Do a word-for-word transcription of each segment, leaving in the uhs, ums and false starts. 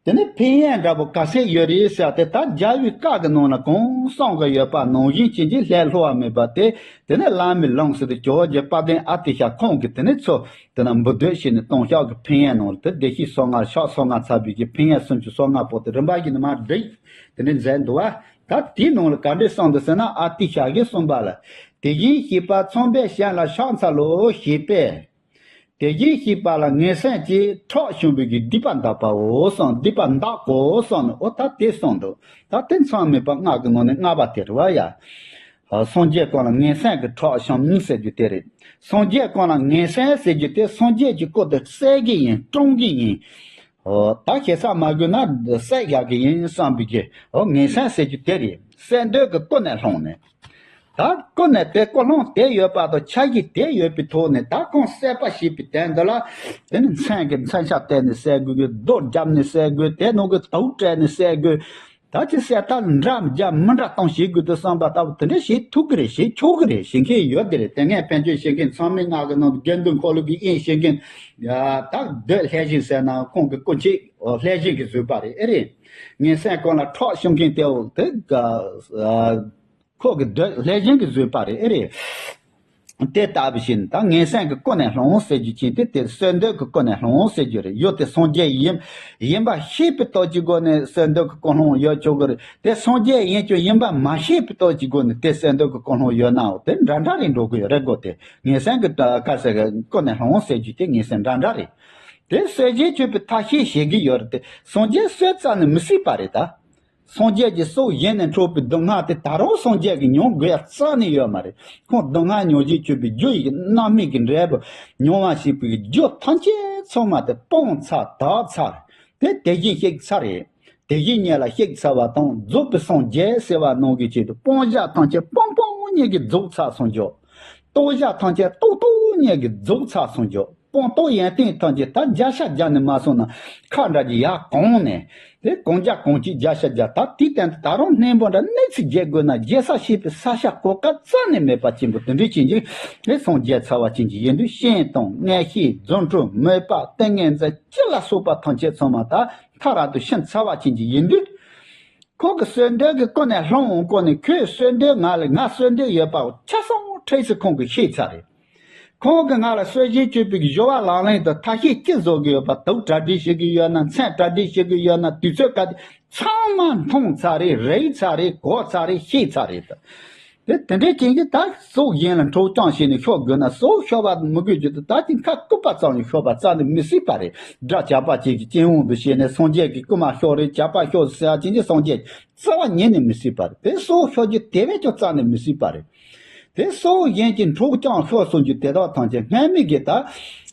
དེ་ནས་ཕན་ཡོན་འདྲ་པོ་ག་ཚད་ཡོད་རེད་ཟེར་ཏེ། ད་རྒྱལ་བའི་བཀའ་གི་ནང་ལ་གང་གསུང་གི་ཡོད་པ་ནང་བཞིན་བྱས་ཀྱི་ལྷའི་བསླུ་བ་མེད་པ་དེ། དེ་ནས་བླ་མའི་ལུང་ཟེར་ཏེ་ཇོ་བོ་རྗེ་དཔལ་ལྡན་ཨ་ཏི་ཤ་ཁོང་གིས་དེ་ནས་ཚུར་དེ་ན་འབུལ་འདོད་བྱས་ནས་གཏོང་ཕྱོགས་ཀྱི་ཕན་ཡོན་ནང་ལ་དེ་བདེ་གཤེགས་སོ་ལྔ་ཕྱག་སོ་ལྔ་ཚར་བའི་གི་ཕན་ཡོན་སུམ་ཅུ་སོ་ལྔ་པོ་དེ་རིམ་པ་བཞིན་དུ་མར་བསྒྲིགས། དེ་ནས་མཛད་འདུག་བ། ད་དེའི་ནང་ལ་ག་འདྲས་གསུངས་འདུག་ཟེར་ན། ཨ་ཏི་ཤ་གིས་གསུངས་པ་ལ། དེ་བཞིན་གཤེགས་པ་ཚངས་པའི་ཞིང་ལ་ཕྱག་འཚལ་ལོ་ཞེས་པས། དེ་བཞིན་གཤེགས་པ་ལ་ངན་སེམས་ཀྱིས་ཁྲག་བྱུང་བའི་གི་སྡིག་པ་འདག་པའོ་གསུངས། སྡིག་པ་འདག་གོ་གསུངས་ནས། འོ་ད་དེ་གསུངས་འདུག་ད་དེ་མཚམས་མེད་པ་སྔགས་ཀྱི་ནང་ནས་ལྔ་པ་དེ་རེད་བ་ཡ། སངས་རྒྱས་ཀུན་ལ་ངན་སེམས་ཀྱི་ཁྲག་བྱུང་ཟེར་རྒྱུ་དེ་རེད། སངས་རྒྱས་ཀུན་ལ་ངན་སེམས་ཟེར་རྒྱུ་དེ་སངས་རྒྱས་ཀྱི་སྐུ་དེ་བསད་གི་ཡིན། བཀྲོངས་གི་ཡིན། འོ་ད་ཞེ་ས་མ་དགོས་ན་བསད་ཡག་གི་ཡིན་བསམ་པའི་གི། འོ་ངན་སེམས་ཟེར་རྒྱུ་དེ་རེད། གསོད་འདོད་ཀྱི་ཀུན་ནས་བསླངས་ནས། ད་ཀུན་ནས་དེ་ཀུན་སློང་དེ་ཡོད་པ་དང་འཆར་གཞི་དེ་ཡོད་པའི་ཐོག་ནས། ད་ཁོང་བསད་པ་བྱེད་པའི་དོན་དུ་ལ། དེ་ནི་མཚན་གྱི་མཚོན་ཆ་གཏད་ནས་བསད་དགོས་གི། རྡོ་བརྒྱབ་ནས་བསད་དགོས། དེ་ནང་གི་དུག་སྤྲད་ནས་བསད་དགོས། ད་ཅི་བསད་ཐབས་འདྲ་མི་འདྲ་གཏོང་བྱེད་དགོས་འདུག་བསམ་པ་ལྟ་བུ་དེ་འདྲ་བྱེད་ཐུབ་ཀྱི་རེད། བྱེད་ཆོག་གི་རེད། བྱེད་མཁན་ཡོད་དེ་རེད། དེ་སྔའི་བན་ཆོས་བྱེད་མཁན་ཚང་མའི་ངག་གི་ནང་དུ་དགེ་འདུན་འཁོར་ལོ་གི་དབྱེན་བྱེད་མཁན། ཡ་ད་འདོད་ལྷས་བྱིན་ཟེར་ན་ཁོང་གི་སྐུ་མཆེད་ལྷས་བྱིན་གྱིས་བཟོས་པ་རེད། ཨེ་རེད། ངན་སེམས་ཀུན་ལ་ཁྲག་བྱུང་མཁན་དེའོ་དེ་ག་ཁོ་གི་འདོད་ལྷས་བྱིན་གྱིས་བཟོས་པ་རེད། ཨེ་རེད། དེ་ལྟ་བུ་བཞིན་ད་ངན་སེམས་ཀྱི་ཀུན་ནས་སློང་ཟེར་རྒྱུ་ཅན་དེ། དེ་གསོད་འདོད་ཀྱི་ཀུན་ནས་སློང་ཟེར་རྒྱུ་རེད། ཡུལ་དེ་སངས་རྒྱས་ཡིན་ཡིན་པ་ཤེས་པའི་སྟོབས་ཀྱི་སྒོ་ནས་གསོད་འདོད་ཀྱི་ཀུན་སློང་ཡོད་ཆོག་གི་རེད། དེ་སངས་རྒྱས་ཡིན་ཀྱང་ཡིན་པ་མ་ཤེས་པའི་སྟོབས་ཀྱི་སྒོ་ནས་དེ་གསོད་འདོད་ཀྱི་ཀུན་སློང་ཡོད་ནའང་དེ་འདྲ་འདྲ་རེད་འགྲོ་གི་ཡོད་རེད་གོ། དེ་ངན་སེམས་ཀྱི་ཁ་ཟེར་ཀུན་ནས་སློང་ཟེར་རྒྱུ་དེ་ངན་སེམས་འདྲ་འདྲ་རེད། དེ་གསོད་བྱེད་ཆོད་པའི་ཐབས་ཤེས་བྱེད་ཀྱི་ཡོད་རེད། དེ་སངས་རྒྱས་གསོད་རྩ་ནས་མི་སྲིད་པ་རེད་ད། སངས་རྒྱས་ཀྱི་སྲོག་གཞན་ནས་འཕྲོག་པའི་སྡུག་བསྔལ་དེ་ད་རུང་སངས་རྒྱས་ཀྱིས་མྱོང་དགོས་ཡ་རྩ་ནས་ཡོད་མ་རེད། ཁོང་སྡུག་བསྔལ་མྱོང་བྱེད་ཆོད་པའི་རྒྱུ་ཡི་རྣམ་སྨིན་གྱི་འབྲས་བུ་མྱོང་བ་ཞིག་པའི་རྒྱུ་ཐམས་ཅད་ཚང་མ་དེ་སྤངས་ཚར་དག་ཚར། དེ་དེ་བཞིན་གཤེགས་ཚར་རེད། དེ་བཞིན་ཉིད་ལ་གཤེགས་ཚར་བ་དང་རྫོགས་པའི་སངས་རྒྱས་ཟེར་བ་ནང་གི་ཆེད་དུ་སྤང་བྱ་ཐམས་ཅད་སྤང་སྤང་ཉིད་ཀྱིས་རྫོགས་ཚར་སོང་འཇོག་རྟོགས་བྱ་ཐམས་ཅད་རྟོགས་རྟོགས་ཉིད་ཀྱིས་རྫོགས་ཚར་སོང་འཇོག་སྤངས་རྟོགས་ཡོན་ཏན་ཐམས་ཅད་ད་བརྒྱ་ཆ་བརྒྱ་ནས་མ་སོང་ན་ཁ་འདྲ་གྱི་ཡར་གོང་ནས། དེ་གང་བརྒྱ་གང་གཅིག་བརྒྱ་ཆ་བརྒྱ། ད་དེའི་སྟེང་དུ་ད་རུང་སྙིང་པོ་འདྲ་གནས་ཚུལ་བརྗེ་དགོས་ན་བརྗེ་ས་ཤེས་པའི་ས་ཆ་གོ་སྐབས་རྩ་ནས་མེད་པ་ཅན་པོ་དེ་འདྲའི་ཅན་གྱི་དེ་སངས་རྒྱས་ཚར་བ་ཅན་གྱི་ཡིན་དུས། ཤིང་དང་མངོན་ཤེས་རྫུ་འཕྲུལ་མོས་པ་ཏིང་ངེ་འཛིན་ཅི་ལ་སོགས་པ་ཐམས་ཅད་ཚང་མ་ད་མཐའ་རབ་ཏུ་ཕྱིན་ཚར་བ་ཅན་གྱི་ཡིན་དུས། ཁོང་གི་གསོད་འདོད་ཀྱི་ཀུན་ནས་སློང་འོང་སྐོར་ནས། ཁོས་གསོད་འདོད་ང་ལ་ང་གསོད་འདོད་ཡོད་པ་ཆ་ཚང་ཁྲིགས་སུ་ཁོང་གིས་ཤེས་ཚར་རེད། ཁོང་གིས་ང་ལ་གསོད་བྱེད་ཆོད་པའི་སྦྱོར་བ་ལག་ལེན་དུ་ཐབས་ཤེས་ཅི་བཟོ་གི་ཡོད་པ། དུག་གྲ་སྒྲིག་བྱེད་ཀྱི་ཡོད་ན། མཚོན་གྲ་སྒྲིག་བྱེད་ཀྱི་ཡོད་ན། དུས་ཚོད་ག་དུས་ཚང་མ་མཐོང་ཚར་རེད། རིག་ཚར་རེད། གོ་ཚར་རེད། ཤེས་ཚར་རེད་ད། དེ་དེ་འདྲའི་རྐྱེན་གྱིས་ད་སྲོག་གཞན་ལ་འཕྲོག་བཅོམ་བྱས་ནས་ཤོར་དགོས་ན། སྲོག་ཤོར་བ་མི་དགོས་རྒྱུ་དེ་ད་ཅིག་ཁ་སྐུད་པ་ཙམ་ཡང་ཤོར་བ་རྩ་ནས་མི་སྲིད་པ་རེད། དགྲ་ཇག་པ་ཅིག་གི་སྐྱེ་བོ་འདུ་བྱས་ནས་སངས་རྒྱས་ཀྱི་སྐུ་མ་ཤོར་རེད། ཇག་པ་ཤོར་ཟེར་བ་ཅན་གྱི་སངས་རྒྱས་རྩ་བ་ཉིད་ནས་མི་སྲིད་པ་རེད། དེ་སྲོག་ཤོར་རྒྱུ་དེ་བས་ཀྱང་རྩ་ནས་མི་སྲིད་པ་རེད། དེ་སྲོག་གཞན་གྱིས་འཕྲོག་བཅོམ་ཤོར་སོང་རྒྱུ་དེ་དག་ཐམས་ཅད་སྔ་མའི་གི་ད་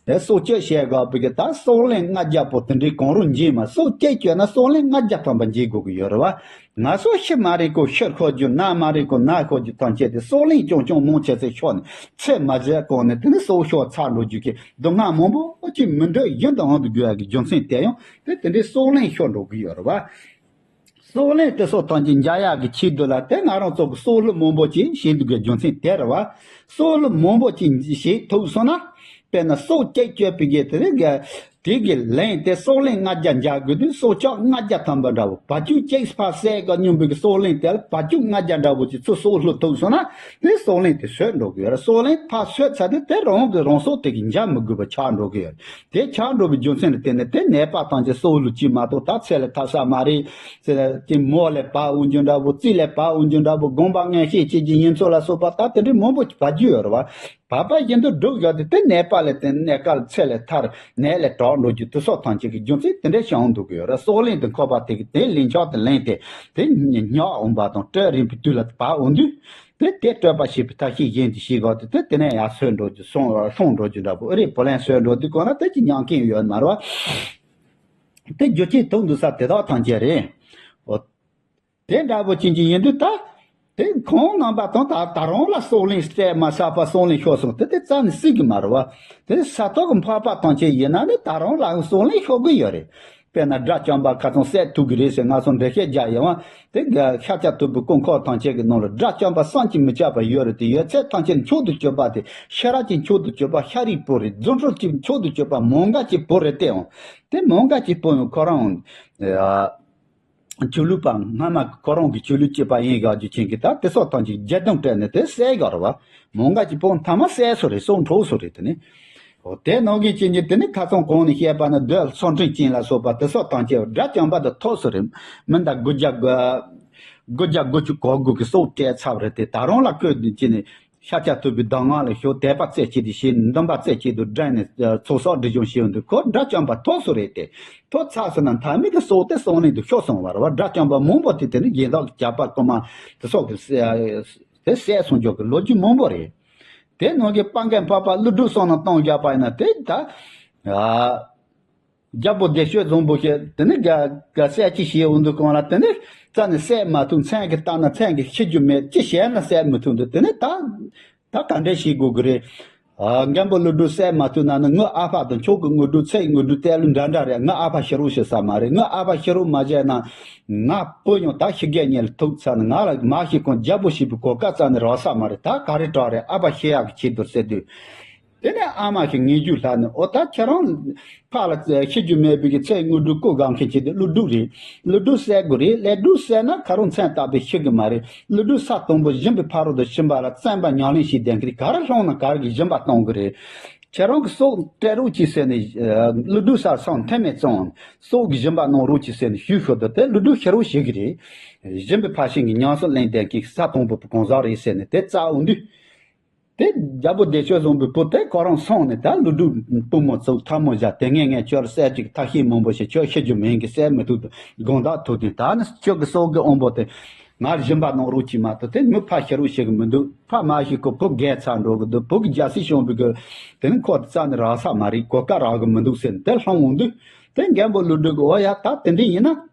དེ་སྲོག་གཅོད་བྱས་དགོས་པའི་གི་ད་སྲོག་ལན་ལྔ་བརྒྱ་པོ་དེ་འདྲའི་གང་རུང་འབྱིན་མ། སྲོག་གཅོད་གཅོད་ན་སྲོག་ལན་ལྔ་བརྒྱ་ཐམ་པ་འབྱིན་དགོས་ཀྱི་ཡོད་རེད་བ། ང་ཚོ་ཤི་མ་རེད་ཀོ་ཤི་ཤོར་རྒྱུ། ན་མ་རེད་ཀོ་ན་ཤོར་རྒྱུ་ཐམས་ཅད་དེ་སྲོག་ལན་ཅུང་ཅུང་མང་ཆེ་ཚེ་ཤོར་ནས་ཚེ་མ་ཟད་གོང་ནས་དེ་ནི་སྲོག་ཤོར་ཚར་འགྲོ་རྒྱུ་གི་སྡུག་བསྔལ་མང་པོ་ཅིག་མི་འདོད་བཞིན་དུ་འོང་དུ་དགོས་ཡ་གི་རྒྱུ་མཚན་དེ་ཡང་དེ་དེ་འདྲའི་སྲོག་ལན་ཤོར་འགྲོ་གི་ཡོད་རེད་བ། སྲོག་ལན་དེ་སྲོག་ཐམས་ཅད་འཇལ་ཡག་གི་ཆེད་དུ་ལ་དེ་ང་རང་ཚོ་གི་སྲོག་བླུ་མང་པོ་ཅིག་བྱེད་འདུག་གི་རྒྱུ་མཚན་དེ་རེད་བ། སྲོག་བླུ་མང་པོ་ཅིག་བྱེད་ཐུབ་སོང་ན། དཔེར་ན་སྲོག་གཅོད་གཅོད་པའི་གི་དེ་རིགས་དེ་གི་ལན་དེ་སྲོག་ལན་ལྔ་བརྒྱ་འཇལ་དགོས་དུས། སྲོག་ཆགས་ལྔ་བརྒྱ་ཐམ་པ་འདྲ་བོ། བ་ཕྱུགས་གཅིག་ཕར་བསད་ག་སྙོམས་པའི་གི་སྲོག་ལན་དེ་ལ་བ་ཕྱུགས་ལྔ་བརྒྱ་འདྲ་བོ་ཅིག་ཚུར་སྲོག་བླུ་ཐུབ་སོང་ན། དེ་སྲོག་ལན་དེ་གསོད་འགྲོ་གི་ཡོད་རེད། སྲོག་ལན་ཕར་གསོད་ཚར་དུས་དེ་རང་གི་རང་སྲོག་དེ་གི་འཇལ་མི་དགོས་པ་ཆགས་འགྲོ་གི་ཡོད་རེད། དེ་ཆགས་འགྲོ་བའི་རྒྱུ་མཚན་ལ་བརྟེན་ནས་དེ་ནད་པ་ཐམས་ཅད་སྲོག་བླུ་གཅིག་མ་གཏོགས་ད་ཚེ་ལས་ཐར་ས་མ་རེད་ཟེར་ཏེ། མོ་ལས་བབས་འོང་རྒྱུ་འདྲ་བོ། རྩིས་ལས་བབས་འོང་རྒྱུ་འདྲ་བོ། དགོངས་པ་མངོན་ཤེས་བྱེད་ཀྱི་ཡིན་ཚུལ་ལ་སོགས་པ་ད་དེ་འདྲའི་མང་པོ་ཅིག་བབས་རྒྱུ་ཡོད་རེད་བ། བབས་པ་བཞིན་དུ་སྒྲུབ་ཡོད་དེ། དེ་ནད་པ་ལས་དེ་ནད་ཀ་ལ་ཚེ་ལས་ཐར། ནད་ལས་དྲག་འགྲོ་རྒྱུ་དེ་སོགས་ཐམས་ཅད་ཀྱི་རྒྱུ་མཚན་དེ་འདྲའི་བྱུང་འདུག་གི་ཡོད་རེད། སྲོག་ལན་དེ་འཁོར་བ་དེ་གི་དེ་ལན་ཆགས་དེ་ལན་དེ་དེ་ཉག་འོང་བ་དང་སྤྲོད་རན་པའི་དུས་ལ་བབས་འོང་དུས། དེ་དེ་སྤྲོད་པ་བྱེད་པའི་ཐབས་ཤེས་གཞན་དེ་ཤེས་དགོས་ཏེ། དེ་དེ་ནས་ཡར་སོས་འགྲོ་རྒྱུ་སོང་སོང་འགྲོ་རྒྱུ་འདྲ་པོ་ཨེ་རེད། བུ་ལོན་སོས་འགྲོ་དུས་གོ་ན་དེ་ཅི་ཉག་གིན་ཡོད་མ་རེད་བ། དེ་རྒྱུ་རྐྱེན་དུག་འདུག་ས་དེ་དག་ཐམས་ཅད་རེད། འོ། དེ་འདྲ་པོ་ཅན་གྱི་ཡིན་དུས་ད། དེ་ཁོང་རྣམ་པ་དང་ད་ད་རུང་ལ་སྲོག་ལན་སྤྲད་མ་ཚར་བར་སྲོག་ལན་ཤོར་སོང་། དེ་དེ་རྩ་ནས་སྲིད་གི་མ་རེད་བ། དེ་ས་ཐོག་གི་འཕགས་པ་ཐམས་ཅད་ཡིན་ན་ནི་ད་རུང་ལ་སྲོག་ལན་ཤོར་གི་ཡོད་རེད། དཔེར་ན་དགྲ་བཅོམ་པ་ཁ་ཚང་བསད་ཐུབ་ཀྱི་རེད་ཟེར་ང་ཚོ་འགྲེལ་བཤད་རྒྱག་ཡོང་བ་དེ་ཤཱཀྱ་ཐུབ་པའི་སྐུ་འཁོར་ཐམས་ཅད་ཀྱི་ནང་ལ་དགྲ་བཅོམ་པ་བསམ་གྱིས་མི་ཁྱབ་པ་ཡོད་རེད་དེ། ཡོད་ཚད་ཐམས་ཅད་མཆོག་ཏུ་གྱུར་པ་དེ་ཤེས་རབ་ཀྱི་མཆོག་ཏུ་གྱུར་པ་ཤཱ་རིའི་བུ་རེད། རྫུ་འཕྲུལ་གྱི་མཆོག་ཏུ་གྱུར་པ་མོའུ་འགལ་གྱི་བུ་རེད་དེའང་། དེ་མོའུ་འགལ་གྱི་བུ་ཡང་ཁོ་རང་ཆོས་ལུགས་པ་སྔ་མ་ཁོ་རང་གི་ཆོས་ལུགས་གཅིག་པ་ཡིན་དགའ་རྒྱུ་ཅན་གྱི་ད་དེ་སོགས་ཐམས་ཅད་རྒྱ་དམ་སྤྲད་ནས་དེ་བསད་དགོས་རེད་བ། མོའུ་འགལ་གྱི་བུ་མཐའ་མ་བསད་སོ་རེད། སྲོག་འཕྲོག་སོ་རེད། དེ་ནི། འོ་དེ་ནང་གི་ཅན་གྱི་དེ་ནི་ཁ་སང་གོང་ནས་བཤད་པ་ན་རྡོ་ཚོ་འཕྲིན་ཅན་ལ་སོགས་པ་དེ་སོགས་ཐམས་ཅད་དགྲ་བཅོམ་པ་དང་ཐུག་སོ་རེད། མི་འདའ་དགུ་བརྒྱ་དགུ་དགུ་བརྒྱ་དགུ་བཅུ་གོ་དགུ་གི་སྲོག་སྤྲད་ཚར་བ་རེད་དེ། ད་རུང་ལ་ཁོས་འདི་ཅི་ནས་ཤཱཀྱ་ཐུབ་པའི་གདམས་ངག་ལ་ཞུགས་དད་པ་རྩེ་གཅིག་ཏུ་བྱས་ནས་འདུན་པ་རྩེ་གཅིག་ཏུ་བསྒྲེངས་ནས་ཚོགས་གསོག་སྒྲིབ་སྦྱོང་བྱས་ཡོང་དུས་ཁོ་དགྲ་བཅོམ་པ་ཐུག་སོ་རེད་དེ། ཐུག་ཚར་སོང་ན་མཐའ་མའི་གི་སྲོག་དེ་སྲོག་ལེན་དུ་ཤོར་སོང་བ་རེད་བ། དགྲ་བཅོམ་པ་མང་པོ་དེ་དེ་ནི་ཡན་ལག་གི་བྱ་བ་ཀུན་མ་དེ་སོགས་ཀྱི་དེ་བསད་སོང་འཇོག་གི་ལོ་རྒྱུས་མང་པོ་རེད། དེ་ནང་གི་སྤང་རྒན་འཕགས་པ་ཀླུ་སྒྲུབ་སོགས་ནང་གཏོང་བཞག་པ་ཡིན་ན་དེ་ད། ཨ། རྒྱལ་པོ་བདེ་སྤྱོད་བཟང་པོ་ཞེས་དེ་ནི་ག་ག་བསད་ཅི་བྱེད་འོང་དུས་གང་ལ་དེ་ནི་རྩ་ནས་བསད་མ་ཐུབ། མཚན་གྱི་ལྟ་ན་མཚན་གྱི་ཤི་རྒྱུ་མེད། ཅི་བྱས་ན་བསད་མི་ཐུབ་འདུག་དེ་ནི་ད་ད་ག་འདྲས་བྱེད་དགོས་ཀྱི་རེད། ཨ། མགོན་པོ་ཀླུ་སྒྲུབ་བསད་མ་ཐུབ་ན་ནི་ངའི་ཨ་ཕ་དང་མཆོག་གི་དངོས་གྲུབ་ཚེ་ཡི་དངོས་གྲུབ་བསྟན་ལུགས་འདྲ་འདྲ་རེད། ངའི་ཨ་ཕ་ཤི་རོགས་བྱེད་ས་མ་རེད། ངའི་ཨ་ཕ་ཤི་རོགས་མ་བྱས་ན་ང་བུ་ཡང་ད་ཤི་རྒས་ཉེ་ལ་ཐུག་ཚར་ནས་ང་ལ་མ་ཤི་གོང་རྒྱལ་པོ་བྱེད་པའི་གོ་སྐབས་རྩ་ནས་རག་ས་མ་རེད། ད་ག་རེ་དྲག་རེད། ཨ་ཕ་ཤི་ཡག་གི་ཆེད་དུ་ཟེར་དུས། དེ་ནས་ཨ་མ་ཞིག་ངེས་རྒྱུ་ལྷག་ནས་ཨོ་ད་ཁྱེད་རང་ཕ་ལ་ཤི་རྒྱུ་མེད་པའི་གི་ཚེ་དངོས་གྲུབ་བསྐུར་དགོས་མཁན་ཆེད་དུ་ཀླུ་སྒྲུབ་རེད། ཀླུ་སྒྲུབ་བསད་དགོས་རེད། ཀླུ་སྒྲུབ་བསད་ན་ཁ་རོག་མཚན་རྟག་པའི་ཤི་གི་མ་རེད། ཀླུ་སྒྲུབ་ས་དང་པོ་སྦྱིན་པའི་ཕ་རོལ་ཏུ་ཕྱིན་པ་ལ་བརྩོན་པ་ཉམས་ལེན་བྱེད་བསྡད་མཁན་རེད། ག་རེ་སློང་ན་ག་རེ་གི་སྦྱིན་པ་གཏོང་གི་རེད། ཁྱེད་རང་གི་སྲོག་སྤྲད་རོགས་གྱིས་ཟེར་ནས་ཀླུ་སྒྲུབ་སར་སོང་མཐུན་མེད་ཙང་སྲོག་གི་སྦྱིན་པ་གནང་རོགས་གྱིས་ཟེར་ནས་ཞུས་ཤོག་དུས་དེ་ཀླུ་སྒྲུབ་ཤི་རོགས་བྱེད་གི་རེད། སྦྱིན་པའི་ཕ་ཤིང་གི་ཉམས་སུ་ལེན་བསྡད་མཁན་ས་དང་པོ་གང་ཟག་རེད་ཟེར་ནས་དེ་རྩ་འོང་དུས། དེ་རྒྱལ་པོ་བདེ་སྤྱོད་བཟང་པོའི་བུ་དེ་ཁོ་རང་སོང་ནས་ད་ཀླུ་སྒྲུབ་པུས་མོ་བཙུགས་ཐལ་མོ་སྦྱར། དེ་སྔས་ངས་ཁྱོད་ལ་གསེར་གྱི་ཐབས་ཤེས་མང་པོ་བྱས། ཁྱོད་ཤི་རྒྱུ་མིན་གི་བསད་མི་ཐུབ་དུས་དགོང་དག་ཐུག་དུས་ད་ནི་ཁྱོད་ཀྱི་སྲོག་གི་དབང་པོ་དེ་ངར་སྦྱིན་པ་གནང་རོགས་གྱིས་མ་གཏོགས་དེ་ངའི་ཕ་ཤི་རོགས་བྱེད་གི་མི་འདུག་ཕ་མ་ཤི་ཁོ་བུ་རྒས་ཚར་འགྲོ་གི་འདུག་བུ་གི་རྒྱལ་སྲིད་སྐྱོང་བའི་གི་དེ་ནི་ཁོ་རྩ་ནས་རག་ས་མ་རེད། གོ་སྐབས་རག་གི་མི་འདུག་ཟེར་ནས་དེ་ལྷང་འོང་དུས་དེ་མགོན་པོ་ཀླུ་སྒྲུབ་ཀྱིས་འོ་ཡ་ད་དེ་འདྲ་ཡིན་ན།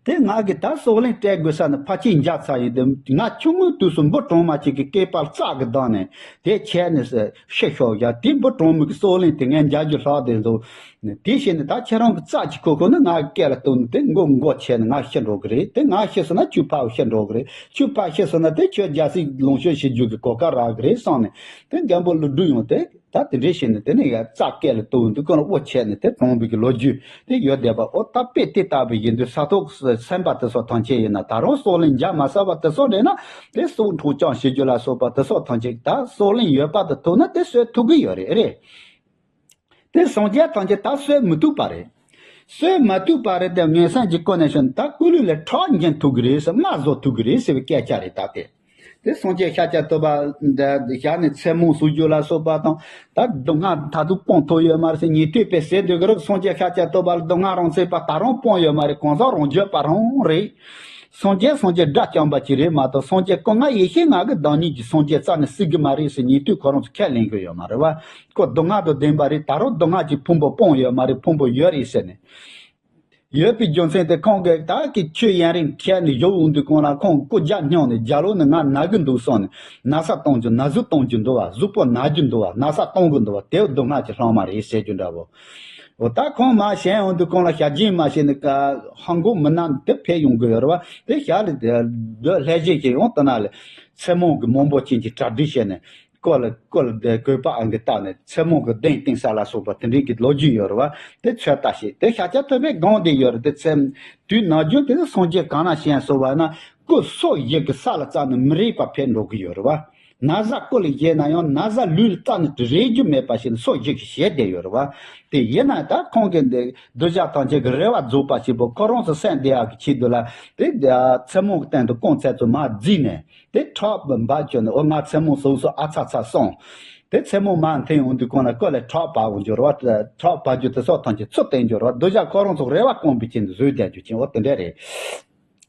དེ་ང་གིས་ད་སྲོག་ལན་སྤྲད་དགོས་ས་ནི་ཕལ་ཆེར་འཇགས་ཚར་ཡིན་ཏེ། ང་ཆུང་ངུའི་དུས་སུ་འབུ་གྲང་མོ་ཅིག་གི་སྐེད་པར་ལྕགས་ཀྱིས་བརྡུངས་ནས་དེ་ཁྱེར་ནས་ཤི་ཤོར་བཞག་དེ་འབུ་གྲང་མོ་གི་སྲོག་ལན་དེ་ངས་འཇལ་རྒྱུ་ལྷག་བསྡད་འདུག་དེ་བྱས་ནས་ད་ཁྱེད་རང་གི་ལྕགས་ཀྱི་ཁུར་ཁུར་ནི་ང་གི་སྐེ་ལ་གཏུགས་ནས་དེ་མགོ་མགོ་ཆད་ནས་ང་ཤི་འགྲོ་གི་རེད། དེ་ང་ཤི་སོང་ན་ཁྱོའི་ཕ་ཤི་འགྲོ་གི་རེད། ཁྱོའི་ཕ་ཤི་སོང་ན་དེ་ཁྱོད་རྒྱལ་སྲིད་ལོངས་སྤྱོད་བྱེད་རྒྱུ་གི་གོ་སྐབས་རག་གི་རེད་བསམ་ནས་དེ་མགོན་པོ་ཀླུ་སྒྲུབ་ཡང་དེ། ད་དེ་འདྲས་བྱས་ནས་དེ་ནས་ཡར་ལྕགས་སྐེ་ལ་གཏུགས་འདུག་ཀུན་ལ་དབུ་ཆད་ནས་དེ་གྲོངས་པའི་གི་ལོ་རྒྱུས་དེ་ཡོད་བསྡད་པ། ཨོ་ད་དཔེ་དེ་ལྟ་བུ་ཡིན་དུས་ས་ཐོག་སེམས་པ་དེ་ཚོ་ཐམས་ཅད་ཡིན་ན་ད་རུང་སྲོག་ལན་འཇལ་མ་ཚར་བ་དེ་ཚོ་རེད་ན་དེ་སྲོག་འཕྲོག་རྐྱང་བྱེད་རྒྱུ་ལ་སོགས་པ་དེ་ཚོ་ཐམས་ཅད་ད་སྲོག་ལན་ཡོད་པ་དེ་ཐུག་ན་དེ་གསོད་ཐུབ་གི་ཡོད་རེད། རེད། དེ་སངས་རྒྱས་ཐམས་ཅད་ད་གསོད་མི་ཐུབ་པ་རེད། གསོད་མ་ཐུབ་པ་རེད་དེ་ངན་སེམས་ཀྱི་སྒོ་ནས་བཤད་ན་ད་སྐུ་ལུས་ལ་ཁྲག་འབྱིན་ཐུབ་གི་རེད་ཟེར། རྨ་བཟོ་ཐུབ་གི་རེད་ཟེར་བའི་སྐད་ཆ་རེད་ད་དེ། དེ་སངས་རྒྱས་ཤཱཀྱ་ཐུབ་པ་འདི་ཞལ་ནས་ཚེར་མ་ཟུག་རྒྱུ་ལ་སོགས་པ་དང་། ད་སྡུག་བསྔལ་མཐར་ཐུག་སྤོང་ཐུབ་ཡོད་མ་རེད་ཟེར་ཉན་ཐོས་པས་ཟེར་སྡོད་ཀྱི་རེད། སངས་རྒྱས་ཤཱཀྱ་ཐུབ་པ་ལ་སྡུག་བསྔལ་རང་ཚོད་པ་ད་རུང་སྤོང་ཡོད་མ་རེད། གང་ཟག་རང་རྒྱུད་པ་རང་རེད། སངས་རྒྱས་སངས་རྒྱས་དགྲ་བཅོམ་པ་ཅིག་རེད་མ་གཏོགས་སངས་རྒྱས་སྐུ་ལྔ་ཡེ་ཤེས་ལྔ་གི་བདག་ཉིད་ཀྱི་སངས་རྒྱས་རྩ་ནས་སྲིད་ཀྱི་མ་རེད་ཟེར་ཉན་ཐོས་ཁོ་རང་ཚོ་ཁས་ལེན་གྱི་ཡོད་མ་རེད་བ། ཁོ་སྡུག་བསྔལ་དང་ལྡན་པ་རེད། ད་རུང་སྡུག་བསྔལ་གྱི་ཕུང་པོ་སྤོང་ཡོད་མ་རེད། ཕུང་པོ་ཡོད་རེད་ཟེར་ནས། ཡོད་པའི་རྒྱུ་མཚན་དེ་ཁོང་གིས་ད་ཀྱི་ཆོས་ཡུན་རིང་འཁྱེར་ནས་བཞུགས་འོང་དུས་གང་ལ་ཁོང་སྐུ་རྒྱབ་སྙོམས་ནས་རྒྱབ་ལོགས་ནས་ང་ན་གི་འདུག་བསམ་ནས་ན་ཚ་གཏོང་རྒྱུ་ན་ཟུག་གཏོང་རྒྱུ་འདུག་བ། གཟུགས་པོ་ན་རྒྱུ་འདུག་བ། ན་ཚ་གཏོང་གི་འདུག་བ། དེ་སྡུག་བསྔལ་གྱི་ལྷག་མ་རེད་ཟེར་རྒྱུ་འདྲ་བོ། འོ་ད་ཁོང་མ་གཞན་འོང་དུས་གང་ལ་ཞལ་སྦྱིན་མ་བྱས་ནས་ཧ་གོ་མི་སྣ་དེ་ཕེབས་ཡོང་གི་ཡོད་རེད་བ། དེ་ཞལ་ལ་ལྷད་བཞེས་ཀྱི་ཡོང་དུ་ན་ལས་ཚེར་མ་གི་མང་པོ་ཅན་གྱི་གྲ་སྒྲིག་བྱས་ནས། སྐོར་ལ་སྐོར་ལ་དེ་བཀོད་པ་ཨང་གི་བཏགས་ནས་མཚན་མོ་གི་གདན་བཏིང་ས་ལ་སོགས་པ་དེ་འདྲའི་གི་ལོ་རྒྱུས་ཡོད་རེད་བ། དེ་ཚོད་ལྟ་ཞིག་དེ་ཤཱཀྱ་ཐུབ་པའི་སྒང་དེ་ཡོད་རེད། དེ་ཚེ་དུས་ནམ་རྒྱུན་དེ་སངས་རྒྱས་གང་ན་ཞེན་སོ་བ་ན་སྐུ་སྲོག་བཞི་གི་ས་ལ་བཙལ་ནས་མི་རིག་པ་ཕེབས་འགྲོ་གི་ཡོད་རེད་བ། ན་བཟའ་སྐུ་ལ་བཞེས་ན་ཡང་ན་བཟའ་ལུས་ལ་བཙལ་ནས་རེག་རྒྱུ་མེད་པ་ཞིག་ལ་སྲོག་བཞི་གི་བཞེས་བསྡད་ཡོད་རེད་བ། དེ་ཡིན་ན་ད་ཁོང་གི་འདི་གདུལ་བྱ་ཐམས་ཅད་ཀྱི་རེ་བ་རྫོགས་པ་ཞིག་པོ་ཁོ་རང་ཚོ་སེམས་བདེ་ཡག་གི་ཆེད་དུ་ལ་དེ་མཚན་མོ་གི་སྟེང་དུ་རྐང་ཚད་ཚོ་མར་བརྫིས་ནས། དེ་ཁྲག་འབག་བཅུག་ནས་འོ་ང་མཚན་མོ་ཟུག་སོ་ཨ་ཚ་ཚ་སོང་། དེ་མཚན་མོ་མར་འཐེན་ཡོང་དུས་གང་ལ་སྐུ་ལ་ཁྲག་འབག་འོང་རྒྱུ་རེད་བ། ཁྲག་འབག་རྒྱུ་དེ་སོགས་ཐམས་ཅད་ཚུར་བསྟན་རྒྱུ་རེད་བ། གདུལ་བྱ་ཁོ་རང་ཚོ་རེ་བ་སྐོང་བའི་ཆེད་དུ་བཟོས་བསྡད་རྒྱུ་ཅན་འོ་དེ་འདྲ་རེད།